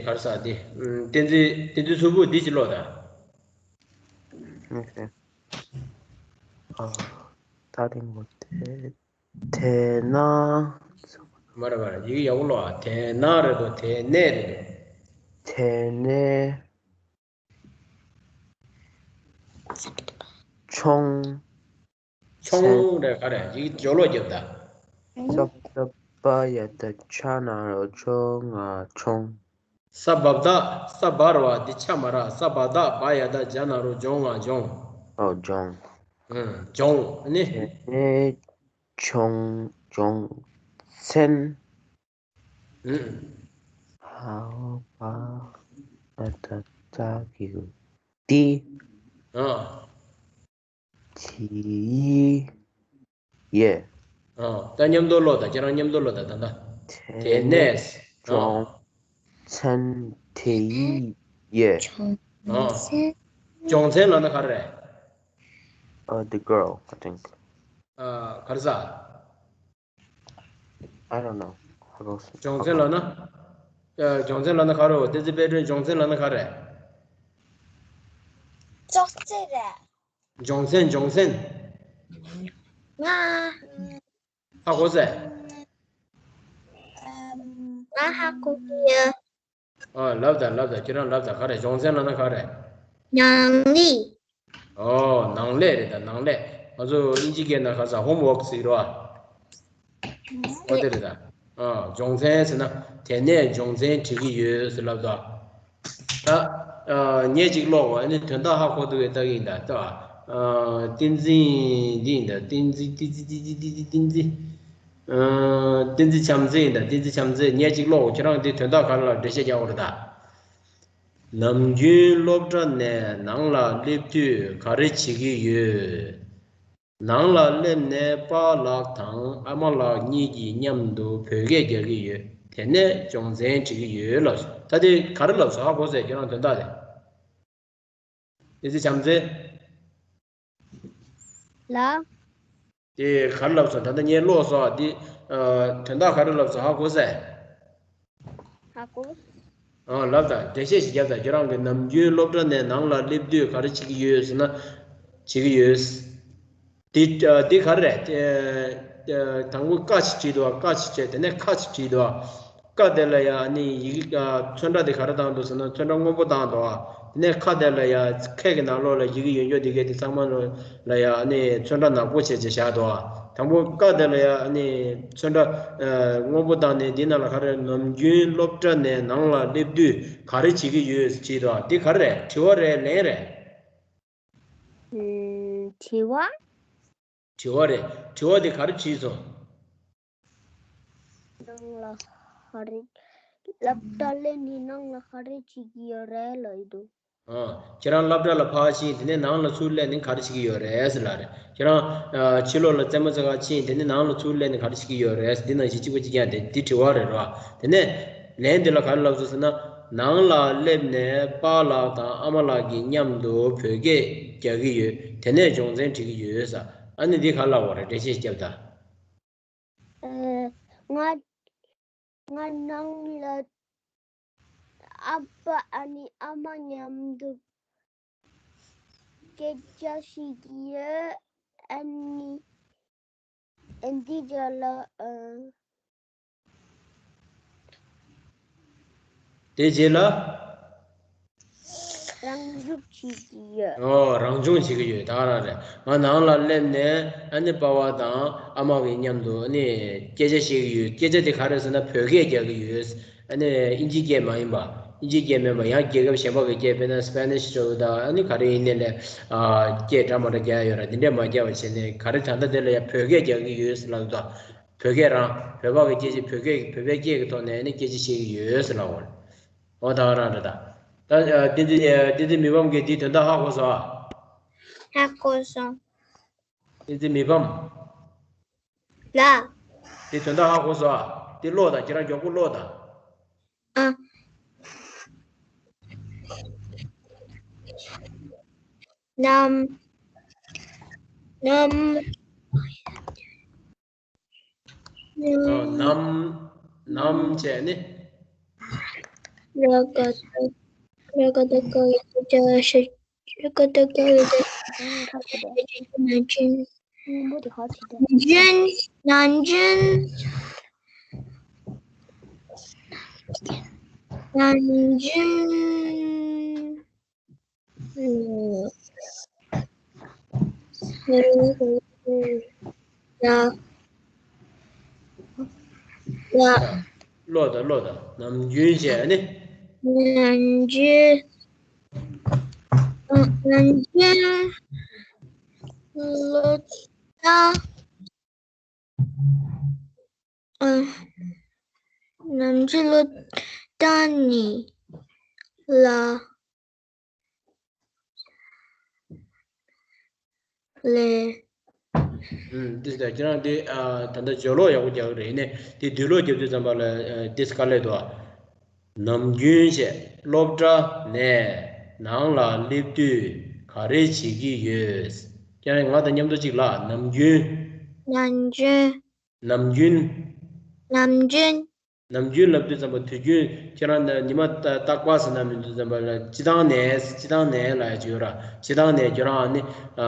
ག་རེ་ཟ། དེ་ཨམ་བསྟན་འཛིན། བསྟན་འཛིན་མཚོ་བུ་འདི་ཅིག་ཀློག་ད། ཨོ་ཁེ། ཨ། ད་དེ་ངོ་དེ། དེ་ན། མ་རེད་མ་རེད། ཡི་གེ་ཡག་པོ་ཀློག་ཨ། དེ་ན་རེད་དོ། དེ་ནས་རེད་དོ། དེ་ནས། མཆོང་། མཚན། མཐོང་རེད། ག་རེ་ཡིག་སྦྱོར་ཀློག་རྒྱབ་ད། ས་བ་ད་བ་ཡ་ད་ཆ་ན་རོ་ཆོ་ང་ཆོང་། ས་བབ་ད། ས་བར་བ་འདི་ཆ་མ་ར། ས་བ་ད་བ་ཡ་ད་ཇ་ན་རོ་ཇོང་ང་ཇོང་། ཨོ་ཇོང་། ཨུ། ཇོང་། ཨ་ནི། དེ་ནས་ཇོང་། ཇོང་། མཚན། ཨུ། ཧ་བ་ད་ད་ད་གི་གུ་ཏི། ཨ། དེ་ཡི་ཡེ། ཨ། ད་མཉམ་དུ་ཀློག་དང་། ཁྱེད་རང་མཉམ་དུ་ཀློག་དང་། ད་ད། དེ་དེ་ནས་ནས་ཨ། ཇོང་། མཚན། དེ་ཡི་ཡེ། ཨ། ཇོང་མཚན་ལབ་ན་ག་རེ་རེད། Uh, the girl, I think. ཨ། ག་རེ་ཟ། I don't know. How goes? ཇོང་མཚན་ལབ་ན། ཨ། ཇོང་མཚན་ལབ་ན་ག་རེ། བསྟན་འཛིན་དཔལ་སྒྲོན། ཇོང་མཚན་ལབ་ན་ག་རེ། ཅོག་ཙེ་རེད། ཇོང་མཚན། ཇོང་མཚན། ང་། ཧ་གོ་སོང་། ང་ཧ་གོ་གི་ཡོད། ཨ། ལབ་དང་། ལབ་དང་། ཁྱེད་རང་ལབ་དང་། ག་རེ། ཇོང་མཚན་ལབ་ན་ག་རེ། ནང་ལས། ཨོ། ནང་ལས་རེད་ད། ནང་ལས། ང་ཚོ་ཨིན་ཇི་སྐད་ནང་ག་རེ་ཟ། ཧོམ་ཝོག་ཟེར་རོ། ཨོ་དེ་རེད་ད། ཨ། ཇོང་མཚན་ཟེར་ན། དེ་ནས་ཇོང་མཚན་བྲིས་ཀྱི་ཡོད་ཟེར་ལབ་དང་། ད། ཨ། ངས་ཅིག་ཀློག་པ། ཨ་ནི་དོན་དག་ཧ་གོ་འདུག་གས། ལྟ་གི་ཡིན་ད། ལྟ། ཨ། བསྟན་འཛིན་འདི་ཡིན་ད། བསྟན་འཛིན། བསྟན་འཛིན། བསྟན་འཛིན། བསྟན་འཛིན། ཨ། བསྟན་འཛིན་བྱམས་བརྩེ་ཡིན་ད། བསྟན་འཛིན་བྱམས་བརྩེ། ངས་ཅིག་ཀློག། ཁྱེད་རང་འདི་དོན་དག་ག་རེ་ལ་འགྲེལ་བཤད་རྒྱག་དགོས་རེད་ད། ནམ་རྒྱུན་སློབ་གྲྭ་ནས་ནང་ལ་སླེབས་དུས་ག་རེ་བྱེད་ཀྱི་ཡོད། ནང་ལ་སླེབས་ནས་པཱ་ལགས་དང་ཨ་མ་ལགས་གཉིས་ཀྱིས་མཉམ་དུ་བོད་སྐད་རྒྱག་གི་ཡོད། དེ་ནས་སྦྱོང་ཚན་བྲིས་ཀྱི་ཡོད་ལབ་སོང་། ད་དེ་ག་རེ་ལབ་སོང་། ཧ་གོ་སོང་། ཁྱེད་རང་དོན་དག་དེ། དེ་ཚེ་བྱམས་བརྩེ། ལགས། དེ་ག་རེ་ལབ་སོང་། ད་ལྟ་ངས་ཀློག་སོང་། འདི། ཨ། དོན་དག་ག་རེ་ལབ་སོང་། ཧ་གོ་སོང་། ཧ་གོ། ཨ། ལབ་དང་། འགྲེལ་བཤད་ཞིག་རྒྱབ་དང་། ཁྱེད་རང་གིས་ནམ་རྒྱུན་སློབ་གྲྭ་ནས་ནང་ལ་སླེབས་དུས་ག་རེ་བྱེད་ཀྱི་ཡོད་ཟེར་ན། བྱེད་ཀྱི་ཡོད། འདི། ཨ། འདི་ག་རེ་རེད། ཨ། དང་པོ་ཀ་ཞིག་བྲིས་འདུག་པ། ཀ་ཞིག་བྱས། དེ་ནས་ཁ་ཞིག་བྲིས་འདུག་པ། ཀ་དེ་ལ་ཡ་ནི་ཡི་གེ། ཨ། ཚོན་ཁྲ་དེ་ག་རེ་བཏང་འདུག་ཟེར་ན། ཚོན་ཁྲ་སྔོན་པོ་བཏང་འདུག་པ། དེ་ནས་ཁ་དེ་ལ་ཡ། ཁ་གི་ནང་ལོགས་ལ་ཡི་གེ་ཡོད་འགྱོ། དེ་གས་དེ་ཚང་མ་ལ་ཡ་ནི་ཚོན་ཁྲ་ནག་པོ་བྱས་བྱས་བཞག་འདུག་པ། དང་པོ་ཀ་དེ་ལ་ཡ་ནི་ཚོན་ཁྲ། ཨ། སྔོན་པོ་བཏང་ནས། འདི་ནང་ལ་ག་རེ། ནམ་རྒྱུན་སློབ་གྲྭ་ནས་ནང་ལ་སླེབས་དུས་ག་རེ་བྱེད་ཀྱི་ཡོད་བྲིས་འདུག་པ། འདི་ག་རེ་རེད། དྲི་བ་རེད། ལན་རེད། ཨུམ། དྲི་བ། དྲི་བ་རེད། དྲི་བ་དེ་ག་རེ་བྲིས་སོང་། ནང་ལ་ག་རེ། སློབ་གྲྭ་སླེབས་ནས་ནང་ལ་ག་རེ་བྱེད་ཀྱི་ཡོད་རེད་ལབ་ཀྱི་འདུག་ཨ། ཁྱེད་རང་སློབ་གྲྭ་ལ་ཕར་ཕྱིན། དེ་ནས་ནང་ལ་ཚུར་སླེབས་ནས་ག་རེ་བྱེད་ཀྱི་ཡོད་རེད་ཟེར་ལབ་རེད། ཁྱེད་རང་། ཨ། ཕྱི་ལོགས་ལ་རྩེད་མོ་རྩེ་ག་ཕྱིན། དེ་ནས་ནང་ལ་ཚུར་སླེབས་ནས་ག་རེ་བྱེད་ཀྱི་ཡོད་རེད། འདི་ནང་བཞིན་གཅིག་པ་གཅིག་རྐྱང་དེ། འདི་དྲི་བ་རེད་རོ། དེ་ནས་ལན་འདི་ལ་ག་རེ་ལབ་སོང་ཟེར་ན། ནང་ལ་སླེབས་ནས་པཱ་ལགས་དང་ཨ་མ་ལགས་ཀྱིས་མཉམ་དུ་བོད་སྐད་རྒྱག་གི་ཡོད། དེ་ནས་སྦྱོང་ཚན་བྲིས་ཀྱི་ཡོད་ཟེར། ཨ་ནི་འདི་ག་རེ་ལབ་པ་རེད། འགྲེལ་བཤད་རྒྱབ་དང་། ཨ། ང་། ང་ནང་ལ་ཨ་ཕ། ཨ་ནི་ཨ་མ་མཉམ་དུ་སྐད་ཆ་བཤད་ཀྱི་ཡོད། ཨ་ནི་ཨ། འདི་རྗེས་ལ། ཨ། དེ་རྗེས་ལ། རང་སྦྱོང་བྱེད་ཀྱི་ཡོད། ཨོ། རང་སྦྱོང་བྱེད་ཀྱི་ཡོད། ད་ག་རང་རེད། ང་ནང་ལ་སླེབས་ནས་ཨ་ནི་པ་ཕ་དང་ཨ་མ་གི་མཉམ་དུ་ཨ་ནི་སྐད་ཆ་བཤད་ཀྱི་ཡོད། སྐད་ཆ་དེ་ག་རེ་ཟེར་ན། བོད་སྐད་རྒྱག་གི་ཡོད། ཨ་ནི་ཨིན་ཇི་སྐད་མ་ཡིན་པ། ཨིན་ཇི་སྐད་མིན་པ། ཡང་རྒྱལ་ཁབ་གཞན་པ་གི་སྐད། དཔེར་ན་སི་པེ་ནིཤ་འདྲ་བོ་དང་། ཨ་ནི་ག་རེ་ཡིན་ནའི་ལས། ཨ། སྐད་འདྲ་མ་འདྲ་རྒྱག་ཡ་ཡོད་ར། དེ་འདྲས་མ་རྒྱག་པ་བྱས་ནས། ག་རེ། ད་ལྟ་དེ་ལ་ཡ་བོད་སྐད་རྒྱག་གི་ཡོད་ཟེར་ལབ་དང་། བོད་སྐད་རང་། བོད་པ་གི་སྐད་ཆ། བོད་སྐད། བོད་པའི་སྐད་ཀྱི་ཐོག་ནས་ནི་སྐད་ཆ་བཤད་ཀྱི་ཡོད་ཟེར་ལབ་པ་རེད། འོ། ད་ག་རང་རེད་ད། ད། ཨ། བསྟན་འཛིན། ཨ། བསྟན་འཛིན་མི་ཕམ་གྱིས་འདིའི་དོན་དག་ཧ་གོ་སོང་ཨ། ཧ་གོ་སོང་། བསྟན་འཛིན་མི་ཕམ། ལགས། འདིའི་དོན་དག་ཧ་གོ་སོང་ཨ། འདི་ཀློག་དང་། ཁྱེད་རང་མགྱོགས་པོ་ཀློག་དང་། ཨ། ནམ། ནམ། ཨ། ནམ། ནམ་བྱས་ནི། ར་ག་བཏགས། ར་ག་བཏགས་རྒ་ཡ་བཏགས་རྒྱ། ཤ། ར་ག་བཏགས་རྒ་ཡ་བཏགས་རྒྱ། ཤ་ཞབས་ཀྱུ་ཤ། ན་རྒྱུན། ན་རྒྱུན། ན་རྒྱུན། ན་རྒྱུན། ཨུམ། ཡ། ཡ། ཀློག་དང་ཀློག་དང་། ནམ་རྒྱུན་བྱས་ནི། ནམ་རྒྱུན། ནམ་རྒྱུན་སློབ་གྲྭ། ཨ། ནམ་རྒྱུན་སློབ་གྲྭ་ནས་ལ་ལས། ཨུམ། འདི་ལྟར་ཁྱེད་རང་འདི། ཨ། ད་ལྟ་བརྗོད་ཀློག་ཡག་པོ་རྒྱག་གི་རེད། ཡིན་ནའི་འདི་བསྡུས་ཀློག་རྒྱབ་དུས་ཙམ་པ་ལ། ཨ། འདི་དཀའ་ལས་འདུག། ཨ། ནམ་རྒྱུན་བྱས་སློབ་གྲྭ་ནས་ནང་ལ་སླེབས་དུས་ག་རེ་བྱེད་ཀྱི་ཡོད། ཁྱེད་རང་ང་དང་མཉམ་དུ་གཅིག་ལ། ནམ་རྒྱུན། ནམ་རྒྱུན། ནམ་རྒྱུན། ནམ་རྒྱུན། ནམ་རྒྱུན་ལབ་དུས་ཙམ་པ་དུས་རྒྱུན། ཁྱེད་རང་ཉི་མ་རྟག་པ་ཟེར་ན་མི་འདུག་ཙམ་པ་ལ། སྤྱི་བཏང་ནས། སྤྱི་བཏང་ནས་ལབ་ཡ་ཅིག་ཡོད་ར། སྤྱི་བཏང་ནས། ཁྱེད་རང་ནི། ཨ།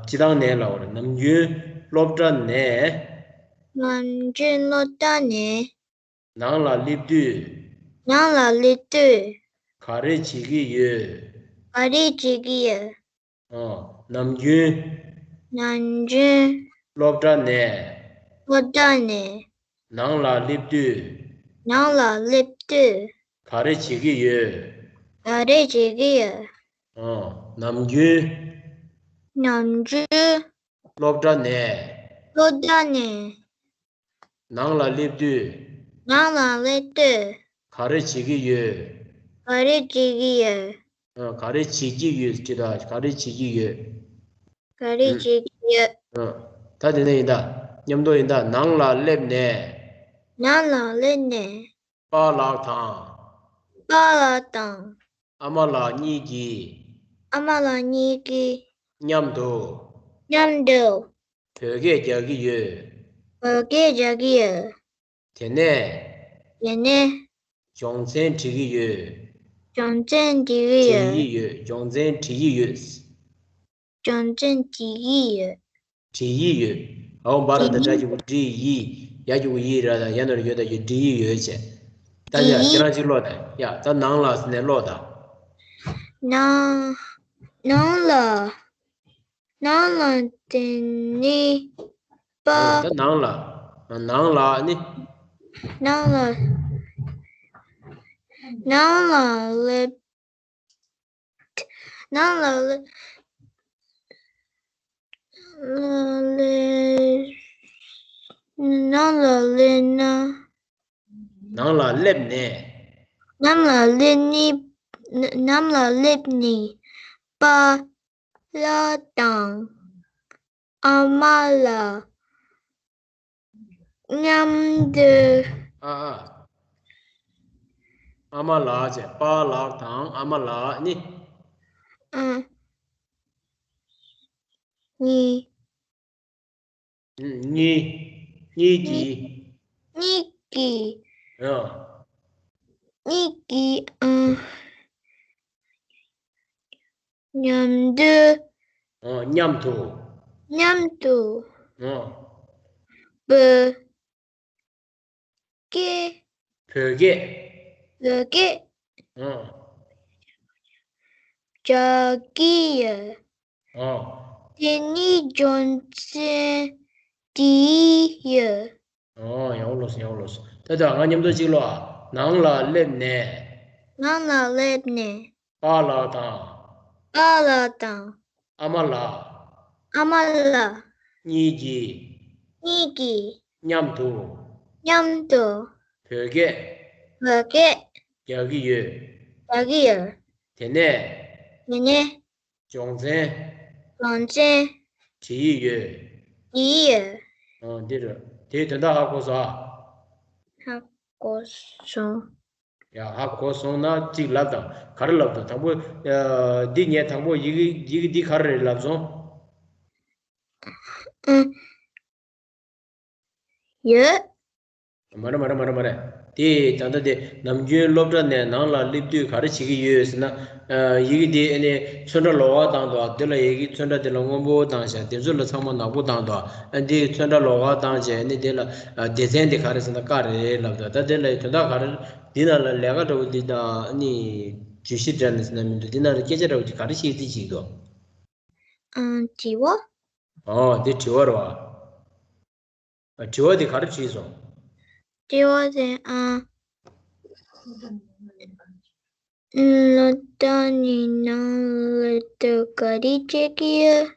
སྤྱི་བཏང་ནས་ལབ་པ་རེད། ནམ་རྒྱུན་སློབ་གྲྭ་ནས། ནམ་རྒྱུན་སློབ་གྲྭ་ནས། ནང་ལ་སླེབས་དུས། ནང་ལ་སླེབས་དུས། ག་རེ་བྱེད་ཀྱི་ཡོད། ག་རེ་བྱེད་ཀྱི་ཡོད། ཨ། ནམ་རྒྱུན། ནམ་རྒྱུན། སློབ་གྲྭ་ནས། སློབ་གྲྭ་ནས། ནང་ལ་སླེབས་དུས། ནང་ལ་སླེབས་དུས། ག་རེ་བྱེད་ཀྱི་ཡོད། ག་རེ་བྱེད་ཀྱི་ཡོད། ཨ། ནམ་རྒྱུན། ནམ་རྒྱུན། སློབ་གྲྭ་ནས། སློབ་གྲྭ་ནས། ནང་ལ་སླེབས་དུས། ནང་ལ་སླེབས་དུས། ག་རེ་བྱེད་ཀྱི་ཡོད། ག་རེ་བྱེད་ཀྱི་ཡོད། ཨ། ག་རེ་བྱེད་ཀྱི་ཡོད་ཅེས་དང་། ག་རེ་བྱེད་ཀྱི་ཡོད། ག་རེ་བྱེད་ཀྱི་ཡོད། ཨ། ད་དེ་ནས་ཡིན་ད། མཉམ་དུ་ཡིན་ད། ནང་ལ་སླེབས་ནས། ནང་ལ་སླེབས་ནས། པཱ་ལགས་དང་། པཱ་ལགས་དང་། ཨ་མ་ལགས་གཉིས་ཀྱིས། ཨ་མ་ལགས་གཉིས་ཀྱིས། མཉམ་དུ། མཉམ་དུ། བོད་སྐད་རྒྱག་གི་ཡོད། བོད་སྐད་རྒྱག་གི་ཡོད། དེ་ནས། དེ་ནས། སྦྱོང་ཚན་འབྲི་གི་ཡོད། སྦྱོང་ཚན་འབྲི་གི་ཡོད། འབྲི་ཡི་ཡོད། སྦྱོང་ཚན་འབྲི་ཡི་ཡོད། སྦྱོང་ཚན་འབྲི་ཡི་ཡོད། འབྲི་ཡི་ཡོད། ཨའོ་བ་ར་ད་འབྲི་ཡི། ཏྲ་གི་གུ་འབྲི་ཡི། ཡ་གི་གུ་ཡི་ར་ད་ཡ་ན་རོ་ཡོ་ད་ཡོད། འབྲི་ཡི་ཡོད་བྱས། ད་ཡ། འབྲི་ཡི། ཁྱེད་རང་གཅིག་ཀློག་དང་། ཡ། ད་ནང་ལ་ཟེར་ནས་ཀློག་དང་། ནང་། ནང་ལ། ནང་ལ་དེ་ནི་པ། ཨོ། ད་ནང་ལ། ནང་ལ་ནི། ནང་ལ། ནང་ལ་སླེབས། ནང་ལ་སླེབས། སླེབས། ནང་ལ་སླེབས་ན། ནང་ལ་སླེབས་ནས། ནང་ལ་སླེབས་ནས། ནང་ལ་སླེབས་ནས། པཱ་ལགས་དང་ཨ་མ་ལགས་མཉམ་དུ། ཨ་ཨ། ཨ་མ་ལགས་བྱས། པཱ་ལགས་དང་ཨ་མ་ལགས་ནི། ཨ། གཉིས། གཉིས། གཉིས་ཀྱིས། གཉིས་ཀྱིས། ཨ། གཉིས་ཀྱིས། ཨ། མཉམ་དུ། ཨ། མཉམ་དུ། མཉམ་དུ། ཨ། བོད་སྐད། བོད་སྐད། བོད་སྐད། ཨ། རྒྱག་གི་ཡོད། ཨ། དེ་ནས་སྦྱོང་ཚན་འབྲི་ཡི་ཡོད། ཨ། ཡག་པོ་ལོས། ཡག་པོ་ལོས། ད་ལྟ་ང་མཉམ་དུ་གཅིག་ཀློག་ཨ། ནང་ལ་སླེབས་ནས། ནང་ལ་སླེབས་ནས། པཱ་ལགས་དང་། པཱ་ལགས་དང་། ཨ་མ་ལགས། ཨ་མ་ལགས། གཉིས་ཀྱིས། གཉིས་ཀྱིས། མཉམ་དུ། མཉམ་དུ། བོད་སྐད། བོད་སྐད། རྒྱག་གི་ཡོད། རྒྱག་གི་ཡོད། དེ་ནས། དེ་ནས། སྦྱོང་ཚན། སྦྱོང་ཚན། བྲིས་ཡི་ཡོད། བྲིས་ཡི་ཡོད། ཨ། འདི་རེད། དེའི་དོན་དག་ཧ་གོ་སོང་ཨ། ཧ་གོ་སོང་། ཡ། ཧ་གོ་སོང་ན་གཅིག་ལབ་དང་། ག་རེ་ལབ་དང་། དང་པོ། ཨ། འདི་ངས་དང་པོ་ཡི་གེ། ཡི་གེ་འདི་ག་རེ་རེད་ལབ་སོང་། ཨ། ཡོད། མ་རེད། མ་རེད། མ་རེད། མ་རེད། དེ་ད་ལྟ་དེ་ནམ་རྒྱུན་སློབ་གྲྭ་ནས་ནང་ལ་སླེབས་དུས་ག་རེ་བྱེད་ཀྱི་ཡོད་ཟེར་ན། ཨ། ཡི་གེ་དེ་ཨ་ནི་ཚོན་ཁྲ་ལོགས་ཀ་བཏང་འདུག་ཨ། དེ་ལ་ཡི་གེ་ཚོན་ཁྲ་དེ་ལ་སྔོན་པོ་བཏང་བྱས། དེ་ཚོ་ལ་ཚང་མ་ནག་པོ་བཏང་འདུག་ཨ། ཨ། འདི་ཚོན་ཁྲ་ལོགས་ཀ་བཏང་བྱས། ཨ་ནི་དེ་ལ། ཨ། སྡེ་ཚན་དེ་ག་རེ་ཟེར་ན་ཀ་རེད་ལབ་འདུག། ད་དེ་ལ་དོན་དག་ག་རེ། འདི་ནང་ལ་ལས་ཀ་འདྲ་བོ་འདི་དང་། ཨ་ནི་བརྗོད་གཞི་འདྲ་ནི་ཟེར་ན་མི་འདུག། འདི་ནང་ལ་སྐད་ཆ་འདྲ་བོ་ཅིག་ག་རེ་བཤད་རྩིས་བྱེད་ཀྱི་འདུག། ཨང་། དྲི་བ། ཨོ་དེ་དྲི་བ་རེད་བ། དྲི་བ་དེ་ག་རེ་དྲིས་སོང་། དྲི་བ་དེ་ཨ། སློབ་གྲྭ་ནས་ནང་ལ་དུ་ག་རེ་བྱེད་ཀྱི་ཡོད།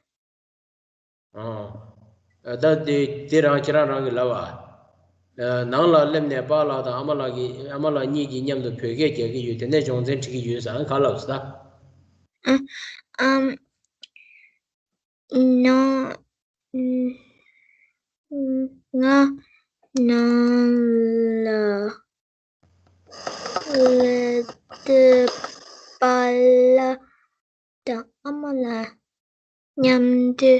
ཨ། ད་དེ་དེ་རང་ཁྱེད་རང་རང་གིས་ལབ་པ། ནང་ལ་སླེབས་ནས་པཱ་ལགས་དང་ཨ་མ་ལགས་ཀྱིས་ཨ་མ་ལགས་གཉིས་ཀྱིས་མཉམ་དུ་བོད་སྐད་རྒྱག་གི་ཡོད། དེ་ནས་སྦྱོང་ཚན་འབྲི་གི་ཡོད་ཟེར་ཨ་ག་ལབ་སོང་ད། ཨ། ཨམ། ནང་། ང་ནང་ལ་སླེབས་དུས་པཱ་ལགས་དང་ཨ་མ་ལགས་མཉམ་དུ་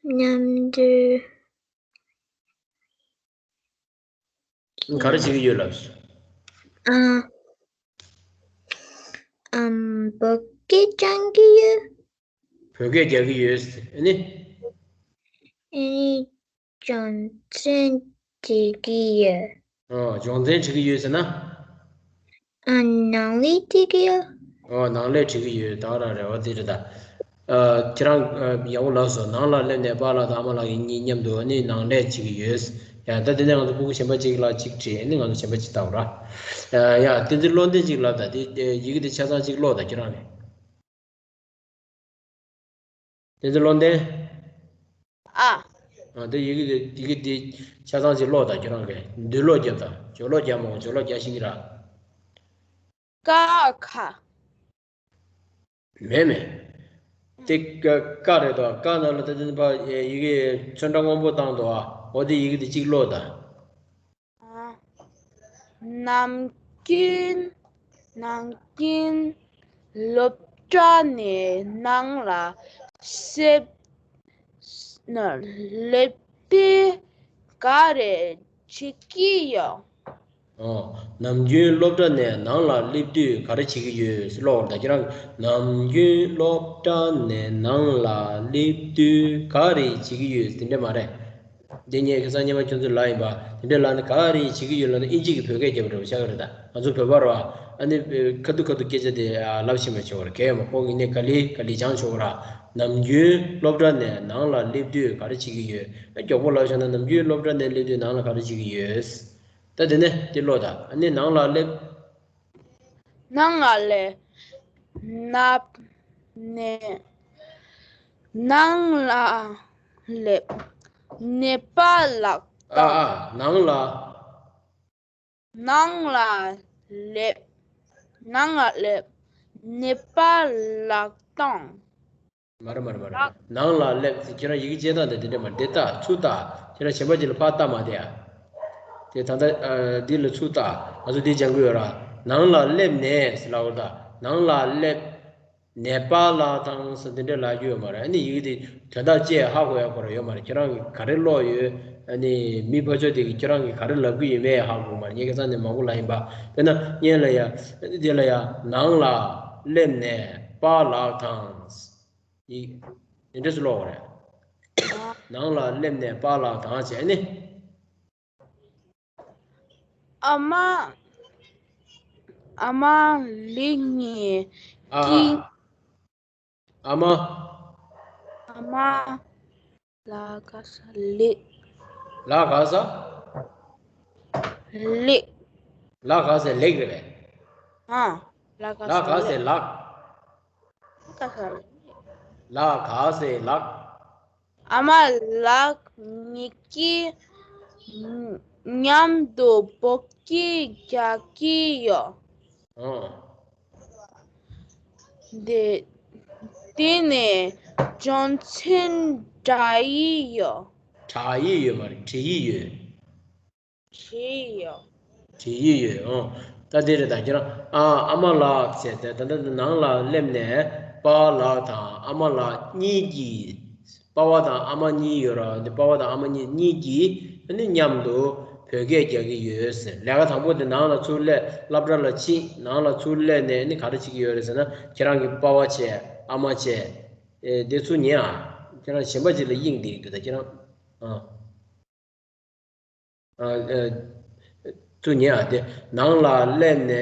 མཉམ་དུ། ག་རེ་བྱེད་ཀྱི་ཡོད་ལབ། ཨ། ཨམ། བོད་སྐད་སྦྱང་གི་ཡོད། བོད་སྐད་རྒྱག་གི་ཡོད་ཨ་ནི། ཨ་ནི་སྦྱོང་ཚན་བྱེད་ཀྱི་ཡོད། ཨོ་སྦྱོང་ཚན་བྱེད་ཀྱི་ཡོད་ཟེར་ན། ཨ། ནང་ལས་བྱེད་ཀྱི་ཡོད། ཨོ་ནང་ལས་བྱེད་ཀྱི་ཡོད། ད་རང་རེ་བ་དེ་རེད་ད། ཨ། ཁྱེད་རང་ཨ། ཡག་པོ་ལབ་སོང་། ནང་ལ་སླེབས་ནས་པཱ་ལགས་དང་ཨ་མ་ལགས་ཀྱི་གཉིས་མཉམ་དུ་ཨ་ནི་ནང་ལས་བྱེད་ཀྱི་ཡོད། ཡ་ད་དེ་ནས་ང་ཚོ་སྤུ་གུ་གཞན་པ་གཅིག་ལ་གཅིག་དྲིས་ཨ་ནི་ང་ཚོ་གཞན་པ་གཅིག་བལྟ་བ་ར། ཡ་བསྟན་འཛིན་བློ་ལྡན་གཅིག་ལབ་ད་དེ་ཡི་གེ་དེ་ཆ་ཚང་གཅིག་ཀློག་ད་ཁྱེད་རང་ནས། བསྟན་འཛིན་བློ་ལྡན། ཨ། ཨ། དེ་ཡི་གེ་དེ་ཡི་གེ་དེ་ཆ་ཚང་ཅིག་ཀློག་དང་ཁྱོད་རང་གིས་མདུན་ཀློག་རྒྱབ་དང་ཇོ་ཀློག་རྒྱབ་མ་འོང་ཇོ་ཀློག་རྒྱག་ཤེས་ཀྱི་ར། ཀ་ཁ། མེད་མེད། དེ་ཀ་ཀ་རེད་དོ། ཀ་ནང་ལ་དེ་དེ་ཕ་ཡི་གེ་ཚོན་ཁྲ་སྔོན་པོ་བཏང་དོ་ཨ། འོ་དེ་ཡི་གེ་དེ་གཅིག་ཀློག་དང་། ནམ་རྒྱུན་ནམ་རྒྱུན་སློབ་གྲྭ་ནས་ནང་ལ་སླེབས་སླེབས་དུས་ག་རེ་བྱེད་ཀྱི་ཡོད། ཨོ། ནམ་རྒྱུན་སློབ་གྲྭ་ནས་ནང་ལ་སླེབས་དུས་ག་རེ་བྱེད་ཀྱི་ཡོད་ཟེར་ཀློག་ད་ཁྱེད་རང་གིས། ནམ་རྒྱུན་སློབ་གྲྭ་ནས་ནང་ལ་སླེབས་དུས་ག་རེ་བྱེད་ཀྱི་ཡོད་དེ་འདྲ་མ་རེད། འདི་ངས་ཁ་སང་སྔོན་མ་ཁྱོད་ཚོས་ལབ་ཡིན་པ། དེ་འདྲ་ལབ་ན་ག་རེ་བྱེད་ཀྱི་ཡོད་ལབ་ན་དབྱིན་ཇི་གི་བོད་སྐད་རྒྱབ་པ་འདྲ་པོ་ཆགས་ཀྱི་རེད་ད། ང་ཚོ་བོད་པ་རེད་བ། ཨ་ནི་ཁ་ཐུག་ཁ་ཐུག་སྐད་ཆ་དེ་ལབ་ཤེས་མ་ཆོག་གི་རེད། གལ་ཡོད་མ་ཁོང་གིས་ནི་ག་ལེ་ག་ལེ་སྦྱང་ཆོག་གི་རེད། ནམ་རྒྱུན་སློབ་གྲྭ་ནས་ནང་ལ་སླེབས་དུས་ག་རེ་བྱེད་ཀྱི་ཡོད། མགྱོགས་པོ་ལབ་བཞག་ན་ནམ་རྒྱུན་སློབ་གྲྭ་ནས་སླེབས་དུས་ནང་ལ་ག་རེ་བྱེད་ཀྱི་ཡོད། ད་དེ་ནས་དེ་ཀློག་ད། ཨ་ནི་ནང་ལ་སླེབས། ནང་ལ་སླེབས། ནབ་ནས། ནང་ལ་སླེབས། ནས་པཱ་ལགས་ཨ། དང་། ཨ། ནང་ལ། ནང་ལ་སླེབས། ནང་ལ་སླེབས། ནས་པཱ་ལགས་དང་། མ་རེད་མ་རེད་མ་རེད། ནང་ལ་སླེབས་ཟེར་ཁྱེད་རང་ཡི་གེ་བྱས་སྟངས་དེ་འདི་འདྲ་མ་རེད། འདི་ལྟ་ཚུར་ལྟ། ཁྱེད་རང་གཞན་པ་ཅིག་ལ་ཕར་ལྟ་མ་བསྡད་ཨ། དེ་ད་ལྟ་ཨ། འདི་ལ་ཚུར་ལྟ། ང་ཚོ་འདི་སྦྱང་གི་ཡོད་ར། ནང་ལ་སླེབས་ནས་ཟེར་ལབ་པ་ད། ནང་ལ་སླེབས། ནས་པཱ་ལགས་དང་ཟེར་འདི་འདྲ་ལབ་རྒྱུ་ཡོད་མ་རེད། ཨ་ནི་ཡི་གེ་འདི་དོན་དག་ཅིག་ཧ་གོ་ཡ་ཁོ་རང་ཡོད་མ་རེད། ཁྱེད་རང་གིས་ག་རེ་ཀློག་ཡོད། ཨ་ནི་མི་ཕར་ཕྱོགས་དེ་གིས་ཁྱེད་རང་གིས་ག་རེ་ལབ་གི་ཡོད་མེད་ཧ་གོ་མ་རེད། ངས་ཁ་སང་ནས་མང་པོ་ལབ་ཡིན་པ། དཔེར་ན་སྔོན་ལ་ཡ། ཨ་ནི་དེ་ལ་ཡ། ནང་ལ་སླེབས་ནས་པཱ་ལགས་དང་། ཡིག་དེ་འདྲས་སུ་ཀློག་པ་རེད། ནང་ལ་སླེབས་ནས་པཱ་ལགས་དང་བྱས་ནས། ཨ་མ། ཨ་མ་ལགས་ངའི། ཨ་ཨ། ཨ་མ། ཨ་མ། ལགས་ག་ས་ལགས། ལགས་ག་ས། ལགས། ལགས་ག་ས་ལགས་རེད་པས། ཨ། ལགས་ག་ས་ལགས། ལགས་ག་ས་ལགས། ལགས་ག་ས་ལགས། ལགས་ག་ས་ལགས། ཨ་མ་ལགས་ངེད་ཀྱིས་མཉམ་དུ་བོད་སྐད་རྒྱག་གི་ཡོད། ཨོ། དེ་དེ་ནས་སྦྱོང་ཚན་འབྲི་ཡི་ཡོད། འབྲི་ཡི་ཡོད་མ་རེད། འབྲི་ཡི་ཡོད། བྲིས་ཡོད། བྲིས་ཡི་ཡོད། ཨོ། ད་དེ་རེད་ད་ཁྱེད་རང་ཨ། ཨ་མ་ལགས་ཟེར་ཏེ་ད་ལྟ་ནང་ལ་སླེབས་ནས་པཱ་ལགས་དང་ཨ་མ་ལགས་གཉིས་ཀྱིས། པཱ་ཕ་དང་ཨ་མ་གཉིས་ཡོད་ར། འདི་པཱ་ཕ་དང་ཨ་མ་གཉིས་གཉིས་ཀྱིས་ཨ་ནི་མཉམ་དུ་བོད་སྐད་རྒྱག་གི་ཡོད་ཟེར། ལས་ཀ་དང་པོ་དེ་ནང་ལ་ཚུར་སླེབས། སློབ་གྲྭ་ལ་ཕྱིན། ནང་ལ་ཚུར་སླེབས་ནས་ཨ་ནི་ག་རེ་བྱེད་ཀྱི་ཡོད་རེད་ཟེར་ན། ཁྱེད་རང་གི་པཱ་ཕ་བྱས། ཨ་མ་བྱས། ཨེ། དེ་ཚུར་ཉན་ཨ། ཁྱེད་རང་གཞན་པ་ཅིག་ལ་དབྱིངས་འདི་འདུག་ད་ཁྱེད་རང་། ཨ། ཨ། ཨ། ཚུར་ཉན་ཨ། དེ་ནང་ལ་སླེབས་ནས་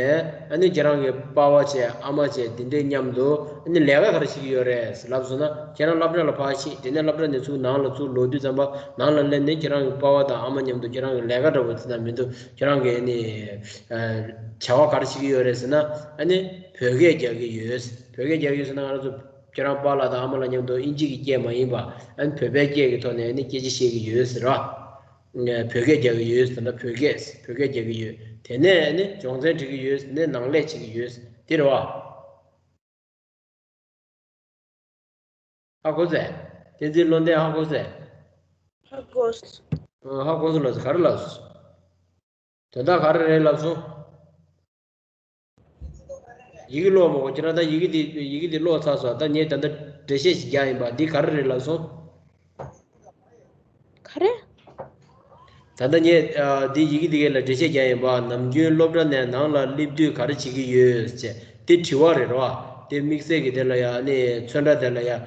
ཨ་ནི་ཁྱེད་རང་གི་པ་ཕ་བྱས་ཨ་མ་བྱས་དེ་འདྲའི་མཉམ་དུ་ཨ་ནི་ལས་ཀ་ག་རེ་བྱེད་ཀྱི་ཡོད་རེད་ལབ་སོང་ན། ཁྱེད་རང་སློབ་གྲྭ་ལ་ཕར་ཕྱིན། དེ་ནས་སློབ་གྲྭ་ནས་ཚུར་ནང་ལ་ཚུར་ལོག་དུས་ཙམ་པ། ནང་ལ་སླེབས་ནས་ཁྱེད་རང་གི་པ་ཕ་དང་ཨ་མ་མཉམ་དུ་ཁྱེད་རང་གི་ལས་ཀ་འདྲ་པོ་དེ་འདྲ་མི་འདུག་ཁྱེད་རང་གི་ཨ་ནི་བྱ་བ་ག་རེ་བྱེད་ཀྱི་ཡོད་རེད་ཟེར་ན། ཨ་ནི་བོད་སྐད་རྒྱག་གི་ཡོད། བོད་སྐད་རྒྱག་གི་ཡོད་ཟེར་ན། ང་རང་ཚོ་ཁྱེད་རང་པཱ་ལགས་དང་ཨ་མ་ལགས་མཉམ་དུ་དབྱིན་ཇི་གི་སྐད་མ་ཡིན་པ། ཨ་ནི་བོད་པའི་སྐད་ཀྱི་ཐོག་ནས་ཨ་ནི་སྐད་ཆ་བཤད་ཀྱི་ཡོད་ཟེར་བ། ཨ་བོད་སྐད་རྒྱག་གི་ཡོད་ཟེར་ན། བོད་སྐད་བོད་སྐད་རྒྱག་གི་ཡོད། དེ་ནས་ཨ་ནི་སྦྱོང་ཚན་འབྲི་གི་ཡོད། དེ་ནས་ནང་ལས་བྱེད་ཀྱི་ཡོད། དེ་རེད་བ། ཧ་གོ་སོང་ངས། བསྟན་འཛིན་བློ་ལྡན་ཧ་གོ་སོང་ངས། ཧ་གོ་སོང་། ཨ་ཧ་གོ་སོང་ལབ་སོང་། ག་རེ་ལབ་སོང་། དོན་དག་ག་རེ་རེད་ལབ་སོང་། ཡི་གེ་ཀློག་མ་དགོས། ཁྱེད་རང་ད་ཡི་གེ་དེ་ཡི་གེ་དེ་ཀློག་ཚར་སོང་། ད་ངས་ད་ལྟ་འགྲེལ་བཤད་ཞིག་རྒྱག་ཡིན་པ། འདི་ག་རེ་རེད་ལབ་སོང་། ག་རེ། ད་ལྟ་ངས་ཨ་འདི་ཡི་གེ་འདི་གའི་ལ་འགྲེལ་བཤད་རྒྱག་ཡིན་པ། ནམ་རྒྱུན་སློབ་གྲྭ་ནས་ནང་ལ་སླེབས་དུས་ག་རེ་བྱེད་ཀྱི་ཡོད་ཅེས། དེ་དྲི་བ་རེད་རོ། དེ་དམིགས་བསལ་གྱི་དེ་ལ་ཡ་ནི་ཚོན་ཁྲ་དེ་ལ་ཡ་ཨ་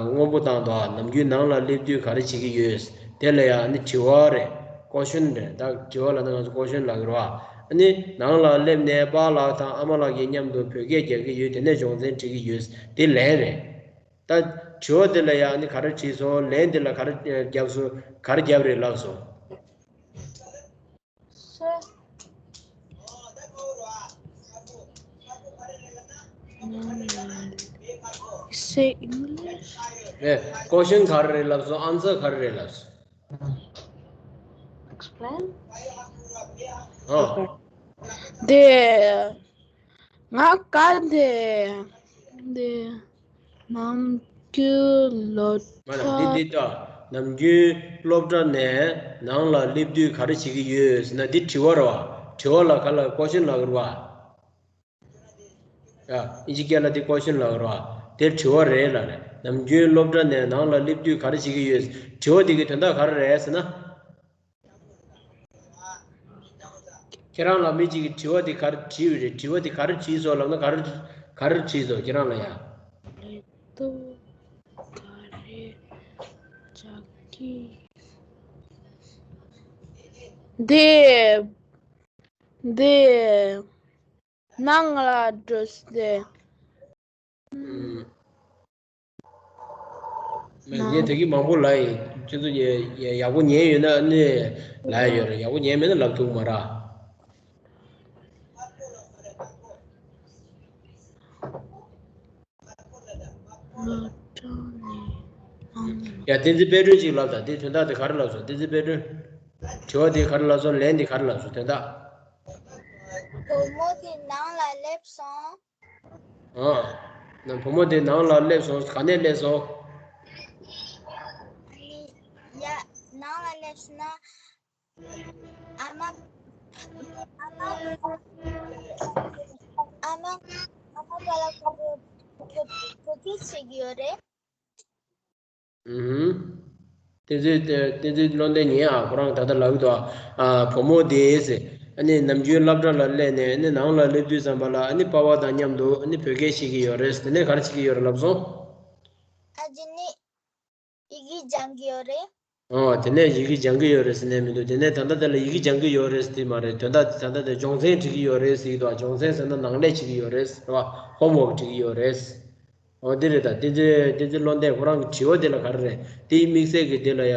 སྔོན་པོ་བཏང་འདུག་ནམ་རྒྱུན་ནང་ལ་སླེབས་དུས་ག་རེ་བྱེད་ཀྱི་ཡོད། དེ་ལ་ཡ་ནི་དྲི་བ་རེད། ཀོ་ཤོན་རེད། ད་དྲི་བ་ལ་ནི་ང་ཚོ་ཀོ་ཤོན་ལབ་ཀྱི་རེད་བ། ཨ་ནི་ནང་ལ་སླེབས་ནས་པཱ་ལགས་དང་ཨ་མ་ལགས་ཀྱི་མཉམ་དུ་བོད་སྐད་རྒྱག་གི་ཡོད། དེ་ནས་སྦྱོང་ཚན་འབྲི་གི་ཡོད། དེ་ལན་རེད། ད་དྲི་བ་དེ་ལ་ཡང་ནི་ག་རེ་དྲིས་སོང་། ལན་དེ་ལ་ག་རེ་བརྒྱབ་སོང་། ག་རེ་བརྒྱབ་རེད་ལབ་སོང་། Say English. ཨེ། ཀོ་ཤོན་ག་རེ་རེད་ལབ་སོང་། ཨན་སར་ག་རེ་རེད་ལབ་སོང་། Explain. ཨོ། དེ་ང་ག་དེ་དེ་ནམ་རྒྱུན་སློབ་མ་ལ་འདི་གྲྭ་འདི་ལྟ། ནམ་རྒྱུན་སློབ་གྲྭ་ནས་ནང་ལ་སླེབས་དུས་ག་རེ་བྱེད་ཀྱི་ཡོད་ཟེར་ན། འདི་དྲི་བ་རེད་བ། དྲི་བ་ལ་ག་ལ་ཀོ་ཤོན་ལབ་ཀྱི་རེད་བ། ཡ། ཨིན་ཇི་སྐད་ལ་དེ་ཀོ་ཤོན་ལབ་རོ། དེ་དྲི་བ་རེད་ལབ་རེད། ནམ་རྒྱུན་སློབ་གྲྭ་ནས་ནང་ལ་སླེབས་དུས་ག་རེ་བྱེད་ཀྱི་ཡོད། དྲི་བ་དེ་གི་དོན་དག་ག་རེ་རེད་ཟེར་ན། ཁྱེད་རང་ལ་མི་གཅིག་གིས་དྲི་བ་དེ་ག་རེ་དྲིས་པ་རེད། དྲི་བ་དེ་ག་རེ་དྲིས་སོང་ལབ་ན། ག་རེ་ག་རེ་དྲིས་སོང་ཁྱེད་རང་ལ་ཡ། ལས་གཏོད་ག་རེ་བྱ་གི། འདི་འདི། ནང་ལ་འགྲོ་སྟེ། ཨུམ། ངས་དེ་གི་མང་པོ་ལབ་ཡིན། ཁྱེད་ཚོ་ཡག་པོ་ཉན་ཡོད་ན་ནི་ལབ་ཡོད་རེད། ཡག་པོ་ཉན་མེད་ན་ལབ་ཐུབ་མ་རེད། ཡ། བསྟན་འཛིན་དཔལ་སྒྲོན་ཅིག་ལབ་དང་། དེ་དོན་དག་དེ་ག་རེ་ལབ་སོང་། བསྟན་འཛིན་དཔལ་སྒྲོན། དྲི་བ་དེ་ག་རེ་ལབ་སོང་། ལན་དེ་ག་རེ་ལབ་སོང་། དོན་དག་བུ་མོ་དེ་ནང་ལ་སླེབས་སོང་། ཨ། ན་བུ་མོ་དེ་ནང་ལ་སླེབས་སོང་། ག་ནས་སླེབས་སོང་། ཡ། ནང་ལ་སླེབས་སོང་ན། ཨ་མ། ཨ་མ། ཨ་མ། ཨ་མ་པཱ་ལགས་ཁོ་ཚོ་བོད་སྐད་བཤད་ཀྱི་ཡོད་རེད། ཨུམ། བསྟན་འཛིན་བསྟན་འཛིན་བློ་ལྡན་ཉན་ཨ། ཁོ་རང་ད་ལྟ་ལབ་ཀྱི་འདུག་ཨ། བུ་མོ་དེས། ཨ་ནི་ནམ་རྒྱུན་སློབ་གྲྭ་ལ་སླེབས་ནས་ཨ་ནི་ནང་ལ་སླེབས་དུས་ཙམ་པ་ལ་ཨ་ནི་པ་ཕ་དང་མཉམ་དུ་ཨ་ནི་བོད་སྐད་བཤད་ཀྱི་ཡོད་རེད། དེ་ནས་ག་རེ་བྱེད་ཀྱི་ཡོད་རེད་ལབ་སོང་། ཨ་ཅེ་ནི་ཡི་གེ་སྦྱང་གི་ཡོད་རེད། ཨོ། དེ་ནས་ཡི་གེ་སྦྱང་གི་ཡོད་རེད་ཟེར་ནས་མི་འདུག་དེ་ནས་ད་ལྟ་དེ་ལ་ཡི་གེ་སྦྱང་གི་ཡོད་རེད་ཟེར་དེ་མ་རེད། དོན་དག་ད་ལྟ་དེ་སྦྱོང་ཚན་འབྲི་གི་ཡོད་རེད་ཟེར་གྱི་འདུག་སྦྱོང་ཚན་ཟེར་ན་ནང་ལས་བྱེད་ཀྱི་ཡོད་རེད་ཟེར་བ། ཧོམ་ཝོག་འབྲི་གི་ཡོད་རེད། ཨོ། འདི་རེད། ད་བསྟན་འཛིན་བསྟན་འཛིན་བློ་ལྡན་ཁོ་རང་གི་དྲི་བ་དེ་ལ་ག་རེ་རེད། དེའི་དམིགས་བསལ་གྱི་དེ་ལ་ཡ་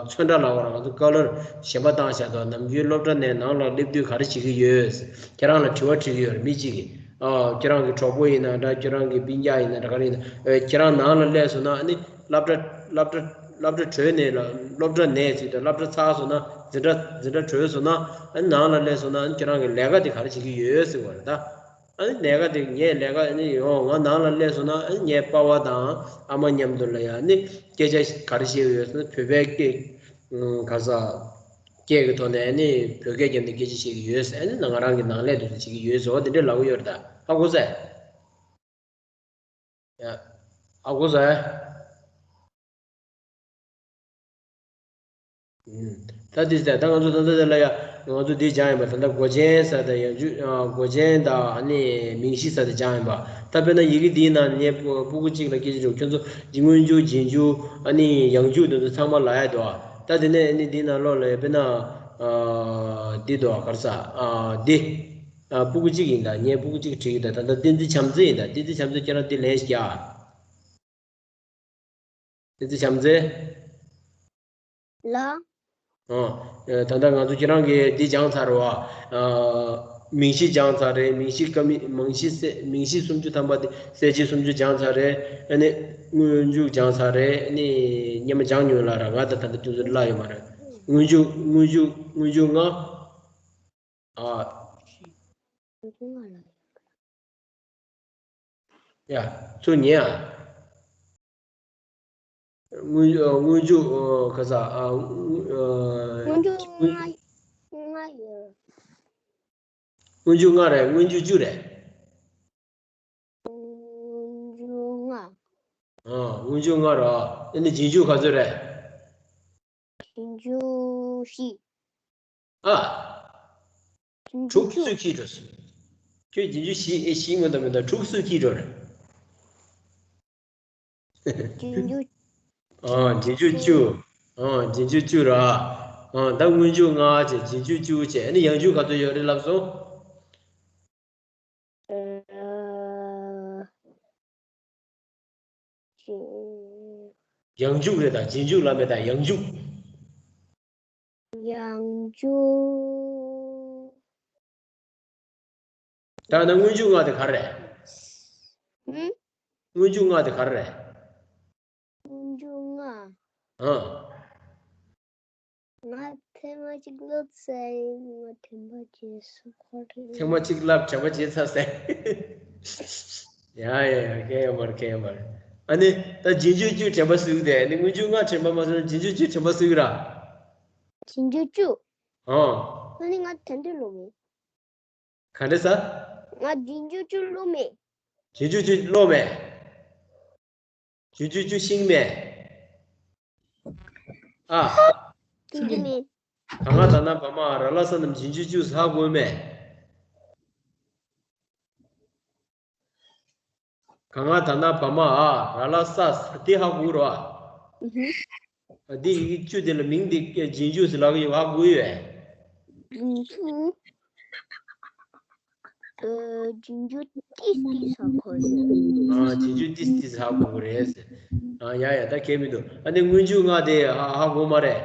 ཚོན་ཁྲ་ལབ་པ་ར། ང་ཚོ་ཀ་ལར་གཞན་པ་བཏང་བཞག་འདུག་ནམ་རྒྱུན་སློབ་གྲྭ་ནས་ནང་ལ་སླེབས་དུས་ག་རེ་བྱེད་ཀྱི་ཡོད། ཁྱེད་རང་ལ་དྲི་བ་དྲི་གི་ཡོད་རེད། མི་གཅིག་གིས། ཨོ། ཁྱེད་རང་གི་གྲོགས་པོ་ཡིན་ན་འདྲ། ཁྱེད་རང་གི་སྤུན་ཀྱག་ཡིན་ན་འདྲ། ག་རེ་ཡིན་ན། ཨེ། ཁྱེད་རང་ནང་ལ་སླེབས་སོང་ན་ཨ་ནི་སློབ་གྲྭ་སློབ་གྲྭ་སློབ་གྲྭ་གྲོལ་ནས་ལ། སློབ་གྲྭ་ནས་ཟེར་དུས་སློབ་གྲྭ་ཚར་སོང་ན། འཛིན་གྲྭ་འཛིན་གྲྭ་གྲོལ་སོང་ན་ཨ་ནི་ནང་ལ་སླེབས་སོང་ན་ཨ་ནི་ཁྱེད་རང་གི་ལས་ཀ་དེ་ག་རེ་བྱེད་ཀྱི་ཡོད་ཟེར་བ་རེད་ད། ཨ་ནི་ལས་ཀ་དེ། ངས་ལས་ཀ་ཨ་ནི་ཡོང་། ང་ནང་ལ་སླེབས་སོང་ན་ཨ་ནི་ངའི་པ་ཕ་དང་ཨ་མ་མཉམ་དུ་ལ་ཡ་ཨ་ནི་སྐད་ཆ་ག་རེ་བཤད་ཀྱི་ཡོད་ཟེར་ན། བོད་པའི་སྐད། ཨང་། ག་ས། སྐད་ཀྱི་ཐོག་ནས་ཨ་ནི་བོད་སྐད་རྒྱབ་ནས་སྐད་ཆ་བཤད་ཀྱི་ཡོད་ཟེར། ཨ་ནི་ང་རང་གི་ནང་ལས་དེ་ཚོ་བྱེད་ཀྱི་ཡོད་ཟེར་བ་དེ་འདྲ་ལབ་ཀྱི་ཡོད་རེད་ད། ཧ་གོ་སོང་ངས། ཡ། ཧ་གོ་སོང་ངས། ཨུམ། ད་དེ་ཟེར། ད་ང་ཚོ་ད་ལྟ་དེ་ལ་ཡ། ང་ཚོ་འདི་སྦྱངས་ཡིན་པ། ད་ལྟ་མགོ་ཅན་ཟེར་དང་། ཡང་འཇུ། ཨ། མགོ་ཅན་དང་ཨ་ནི་མིང་གཞི་ཟེར་དེ་སྦྱངས་ཡིན་པ། ད་དཔེར་ན་ཡི་གེ་འདིའི་ནང་ནས་ཕྲུ་གུ་གཅིག་ལ་སྐད་ཆ་དྲིས། ཁྱོད་ཚོ་སྔོན་འཇུག་རྗེས་འཇུག་ཨ་ནི་ཡང་འཇུག་དེ་ཚོ་ཚང་མ་ལབ་ཡ་འདུག་ད་དེ་ནས་ཨ་ནི་འདིའི་ནང་ལོགས་ལ་ཡ་དཔེར་ན། ཨ། ཨ། འདི་འདུག་ག་རེ་ཟ། ཨ། འདི། ཨ། སྤུ་གུ་གཅིག་ཡིན་ད། ངས་སྤུ་གུ་གཅིག་བྲིས་ཀྱི་ད། ད་ལྟ་བསྟན་འཛིན་བྱམས་བརྩེ་ཡིན་ད། བསྟན་འཛིན་བྱམས་བརྩེ། ཁྱེད་རང་འདི་ལན་ཞིག་རྒྱག་བསྟན་འཛིན་བྱམས་བརྩེ། ལགས། ཨོ། ད་ལྟ་ང་ཚོ་ཁྱེད་རང་གིས་འདི་སྦྱངས་ཚར་བ། ཨ། མིང་གཞི་སྦྱངས་ཚར་རེད། མིང་གཞི་ཀ་མི་མིང་གཞི་གསལ་མིང་གཞི་སུམ་ཅུ་ཐམ་པ་དེ་གསལ་བྱེད་སུམ་ཅུ་སྦྱངས་ཚར་རེད། ཨ་ནི་སྔོན་འཇུག་སྦྱངས་ཚར་རེད། ཨ་ནི་སྔོན་མ་སྦྱངས་མྱོང་ལ་ར། ང་ད་ད་ལྟ་དུས་ཚོད་བརླག་ཡོད་མ་རེད། སྔོན་འཇུག་སྔོན་འཇུག་སྔོན་འཇུག་ལྔ། ཨ། ཡ། ཚུར་ཉན་ཨ། སྔོན་སྔོན་འཇུག་ཨ། ག་ས། ཨ། སྔོན་འཇུག་ལྔ་ལྔ་ཡོད། སྔོན་འཇུག་ལྔ་རེད། སྔོན་འཇུག་བཅུ་རེད། སྔོན་འཇུག་ལྔ། ཨ། སྔོན་འཇུག་ལྔ་རེད། ཨ་ནི་རྗེས་འཇུག་ག་ཚོད་རེད། རྗེས་འཇུག་བཞི། ཨ། རྗེས་འཇུག་དྲུག་བཅུ། སུས་ཁྱེར་འགྲོ་སོང་། ཁྱོད་རྗེས་འཇུག་བཞི་ཨེ་བཞི་མ་གཏོགས་མི་འདུག་དྲུག་སུས་ཁྱེར་འགྲོ་རེད། རྗེས་འཇུག་ཨ། རྗེས་འཇུག་བཅུ། ཨ། རྗེས་འཇུག་བཅུ་ར། ཨ། ད་སྔོན་འཇུག་ལྔ་བྱས། རྗེས་འཇུག་བཅུ་བྱས། ཨ་ནི་ཡང་འཇུག་ག་ཚོད་ཡོད་རེད་ལབ་སོང་། ཨ། ཡང་འཇུག་རེད་ད། རྗེས་འཇུག་ལབ་མེད་ད། ཡང་འཇུག་ཡང་འཇུག་ད་ནི་སྔོན་འཇུག་ལྔ་དེ་ག་རེ་རེད། ཧུམ། སྔོན་འཇུག་ལྔ་དེ་ག་རེ་རེད། སྔོན་འཇུག་ལྔ། ཨ། ང་ཐེངས་མ་གཅིག་ལབ་ཚར་ཡིན། ང་དྲན་པ་བརྗེད་སོང་། ཁོ་རེ། ཐེངས་མ་གཅིག་ལབ་དྲན་པ་བརྗེད་ཚར་ཟེར། ཡ་ཡ་ཡ། གལ་ཡོད་མ་རེད། གལ་ཡོད་མ་རེད། ཨ་ནི་ད་རྗེས་འཇུག་བཅུ་དྲན་པ་གསོས་དེ། ཨ་ནི་སྔོན་འཇུག་ལྔ་དྲན་པ་མ་གསོས་ན་རྗེས་འཇུག་བཅུ་དྲན་པ་གསོས་ར། རྗེས་འཇུག་བཅུ། ཨོ། ཨ་ནི་ང་དེ་འདྲ་ལོ་མེད། ག་འདྲ་ཟེར། ང་རྗེས་འཇུག་བཅུ་ཀློག་མེད། རྗེས་འཇུག་བཅུ་ཀློག་མེད། རྗེས་འཇུག་བཅུ་ཤེས་མེད། ཨ། ཤེས་ཀྱི་མེད། ག་ང་ད་ན་བ་མ་འ་ར་ལ་ས་རྣམས་རྗེས་འཇུག་བཅུ་ཟེར་ཧ་གོ་མེད། ག་ང་ད་ན་བ་མ་འ་ར་ལ་ས་ཟེར་དེ་ཧ་གོ་རོ། ཨ། འདི་ཡི་གེ་བཅུ་དེ་ལ་མིང་འདི་རྗེས་འཇུག་ཟེར་ལབ་ཀྱི་ཡོད། ཧ་གོ་ཡོད། རྗེས་འཇུག་ཨ། རྗེས་འཇུག་ཏིས་ཏིས་ཧ་གོ་ཡོད། ཨ། རྗེས་འཇུག་ཏིས་ཏིས་ཧ་གོ་གི་རེད་ཟེར། ཨ། ཡ་ཡ། ད་གལ་མི་འདུག་ཨ་ནི་སྔོན་འཇུག་ལྔ་དེ་ཧ་ཧ་གོ་མ་རེད།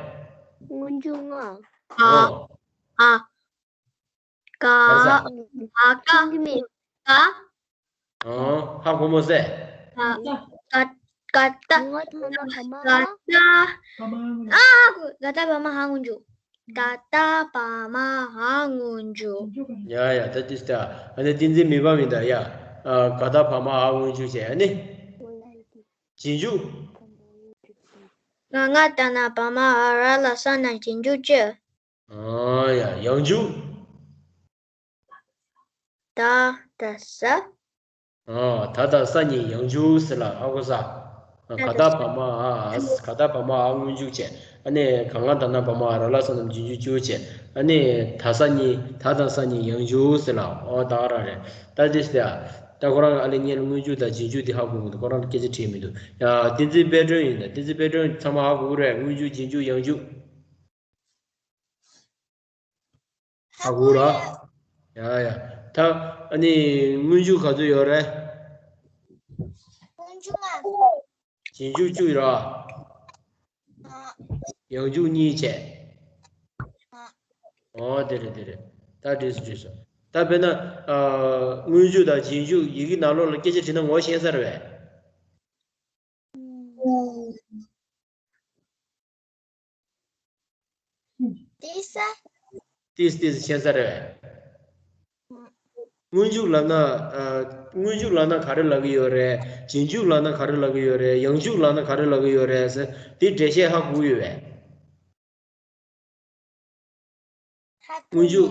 སྔོན་འཇུག་ལྔ། ཨ། ཨོ། ཨ། ག་ག་ས། ཨ། ག་ཤེས་ཀྱི་མེད། ག་ཨ། ཧ་གོ་མ་ཟེར། ག་ག་ག་ད། ང་ད་ན་བ་མ་འ། ག་ད། ཨ། ག་ད་བ་མ་འ་སྔོན་འཇུག་ད་ད་བ་མ་འ་སྔོན་འཇུག་ཡ་ཡ། ད་ཏིས་ད། ཨ་ནི་བསྟན་འཛིན་མི་ཕམ་ཡིན་ད་ཡ། ཨ། ག་ད་བ་མ་འ་སྔོན་འཇུག་བྱས། ཨ་ནི་རྗེས་འཇུག་ང་ང་ད་ན་བ་མ་འ་ར་ལ་ས་རྣམས་རྗེས་འཇུག་བཅུ། ཨ་ཡ། ཡང་འཇུག་ད་ད་ས། ཨ། ད་ད་ས་གཉིས་ཡང་འཇུག་ཟེར་ལ་ཧ་གོ་ས། ཨ། ག་ད་བ་མ་འ། ག་ད་བ་མ་འ་སྔོན་འཇུག་བྱས། ཨ་ནི་ག་ང་ད་ན་བ་མ་འ་ར་ལ་ས་རྣམས་རྗེས་འཇུག་བཅུ་བྱས། ཨ་ནི་ད་ས་གཉིས། ད་ད་ས་གཉིས་ཡང་འཇུག་ཟེར་ལ། ཨོ། ད་ག་རང་རེད། ད་དེ་ཟེར་ཡ། ད་ཁོ་རང་ཨ་ལེ་ཉེ་ལ་སྔོན་འཇུག་དང་རྗེས་འཇུག་དེ་ཧ་གོ་གི་འདུག་ཁོ་རང་སྐད་ཆ་དྲིས་མི་འདུག་ཡ། བསྟན་འཛིན་དཔལ་སྒྲོན་ཡིན་ད། བསྟན་འཛིན་དཔལ་སྒྲོན་ཚང་མ་ཧ་གོ་གི་རེད། སྔོན་འཇུག་རྗེས་འཇུག་ཡང་འཇུག་ཧ་གོ་ར། ཡ་ཡ། ད་ཨ་ནི་སྔོན་འཇུག་ག་ཚོད་ཡོད་རེད། སྔོན་འཇུག་ལྔ། རྗེས་འཇུག་བཅུ་ཡོད་ར། ཨ། ཡང་འཇུག་གཉིས་བྱས། ཨ། ཨོ། དེ་རེད་དེ་རེད། ད་འགྲིག་སོང་འགྲིག་སོང་། ད་དཔེར་ན། ཨ། སྔོན་འཇུག་དང་རྗེས་འཇུག་ཡི་གེ་ནང་ལོགས་ལ་སྐད་ཆ་དྲིས་ན་ངོ་ཤེས་ས་རེད་པས། ཏིས་ཏིས་ཏིས་ཤེས་ས་རེད། སྔོན་འཇུག་ལབ་ན། ཨ། སྔོན་འཇུག་ལབ་ན་ག་རེ་ལབ་ཀྱི་ཡོད་རེད། རྗེས་འཇུག་ལབ་ན་ག་རེ་ལབ་ཀྱི་ཡོད་རེད། ཡང་འཇུག་ལབ་ན་ག་རེ་ལབ་ཀྱི་ཡོད་རེད་ཟེར་དེ་འགྲེལ་བཤད་ཧ་གོ་ཡོད་པས། སྔོན་འཇུག་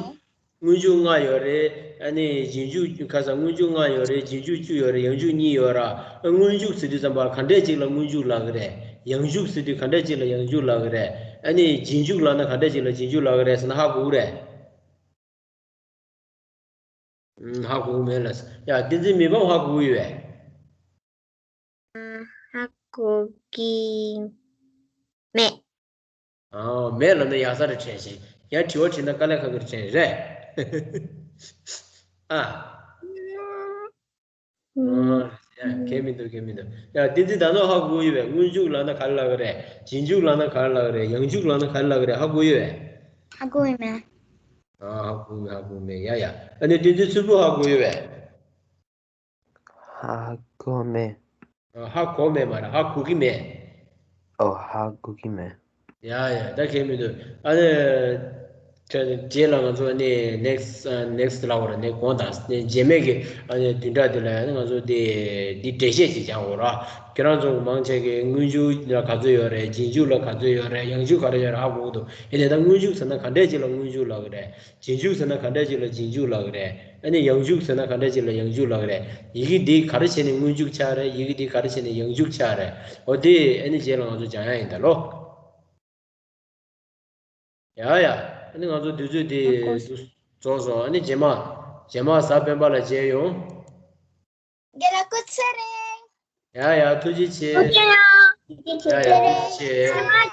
སྔོན་འཇུག་ལྔ་ཡོད་རེད། ཨ་ནི་རྗེས་འཇུག་ག་ས། སྔོན་འཇུག་ལྔ་ཡོད་རེད། རྗེས་འཇུག་བཅུ་ཡོད་རེད། ཡང་འཇུག་གཉིས་ཡོད་ར། སྔོན་འཇུག་ཟེར་དུས་ཙམ་པ་ག་འདྲས་ཅིག་ལ་སྔོན་འཇུག་ལབ་ཀྱི་རེད། ཡང་འཇུག་ཟེར་དུས་ག་འདྲས་ཅིག་ལ་ཡང་འཇུག་ལབ་ཀྱི་རེད། ཨ་ནི་རྗེས་འཇུག་ལབ་ན་ག་འདྲས་ཅིག་ལ་རྗེས་འཇུག་ལབ་ཀྱི་རེད་ཟེར་ན་ཧ་གོ་གི་རེད། ཨུམ། ཧ་གོ་གི་མེད་ལ། ཡ། བསྟན་འཛིན་མི་ཕམ་ཧ་གོ་གི་ཡོད་པས། ཧ་གོ་གི་མེད། ཨ། མེད་ལབ་ན་ཡག་ས་རེད་དྲན་ཤིང་། ཡང་དྲི་བ་དྲིས་ན་དཀའ་ལས་ཁག་གི་དྲན་རེད། ཨ། ཨ། ཡ། གལ་མི་འདུག་གལ་མི་འདུག་ཡ། བསྟན་འཛིན་ཟླ་ནོར་ཧ་གོ་ཡོད་པས། སྔོན་འཇུག་ལབ་ན་ག་རེ་ལབ་ཀྱི་རེད། རྗེས་འཇུག་ལབ་ན་ག་རེ་ལབ་ཀྱི་རེད། ཡང་འཇུག་ལབ་ན་ག་རེ་ལབ་ཀྱི་རེད། ཧ་གོ་ཡོད་པས། ཧ་གོ་ཡོད་མེད། ཨ། ཧ་གོ་མེད། ཧ་གོ་མེད། ཡ་ཡ། ཨ་ནི་བསྟན་འཛིན་མཚུར་ཕུ་ཧ་གོ་ཡོད་པས། ཧ་གོ་མེད། ཨ། ཧ་གོ་མེད་མ་རེད། ཧ་གོ་གི་མེད། ཨོ། ཧ་གོ་གི་མེད། ཡ་ཡ། ད་གལ་མི་འདུག་ཨ་ནི། ཁྱོད་རྗེས་ལ་ང་ཚོ་ནི་next next ལབ་དགོས་རེད། ནི་གོང་དང་ནི་རྗེས་མའི་གི་ཨ་ནི་བདུན་ཕྲག་འདི་ལ་ནི་ང་ཚོ་འདི་འདི་འགྲེལ་བཤད་ཅིག་རྒྱག་དགོས་ར། ཁྱེད་རང་ཚོ་མང་ཆེ་གི་སྔོན་འཇུག་ལ་ག་ཚོད་ཡོད་རེད། རྗེས་འཇུག་ལ་ག་ཚོད་ཡོད་རེད། ཡང་འཇུག་ག་རེ་ཡོད་རེད། ཧ་གོ་གི་འདུག་ཡིན་ནའི་ད་སྔོན་འཇུག་ཟེར་ན་ག་འདྲས་ཅིག་ལ་སྔོན་འཇུག་ལབ་ཀྱི་རེད། རྗེས་འཇུག་ཟེར་ན་ག་འདྲས་ཅིག་ལ་རྗེས་འཇུག་ལབ་ཀྱི་རེད། ཨ་ནི་ཡང་འཇུག་ཟེར་ན་ག་འདྲས་ཅིག་ལ་ཡང་འཇུག་ལབ་ཀྱི་རེད། ཡི་གེ་འདི་ག་རེ་བྱས་ནས་སྔོན་འཇུག་ཆགས་རེད། ཡི་གེ་འདི་ག་རེ་བྱས་ནས་ཡང་འཇུག་ཆགས་རེད། འོ་དེ་ཨ་ནི་རྗེས་ལ་ང་ཚོ་སྦྱང་ཡ་ཡིན་ད་ལོ། ཡ་ཡ། ཨ་ནི་ང་ཚོ་དུས་ཚོད་དེ་རྫོགས་སོང་། ཨ་ནི་རྗེས་མ། རྗེས་མ་གཟའ་སྤེན་པ་ལ་མཇལ་ཡོང་། རྒན་ལགས་སྐུ་ཚེ་རིང་། ཡ་ཡ། ཐུགས་རྗེ་ཆེ། ཐུགས་རྗེ་གནང་། ཡ་ཡ། ཐུགས་རྗེ་ཆེ།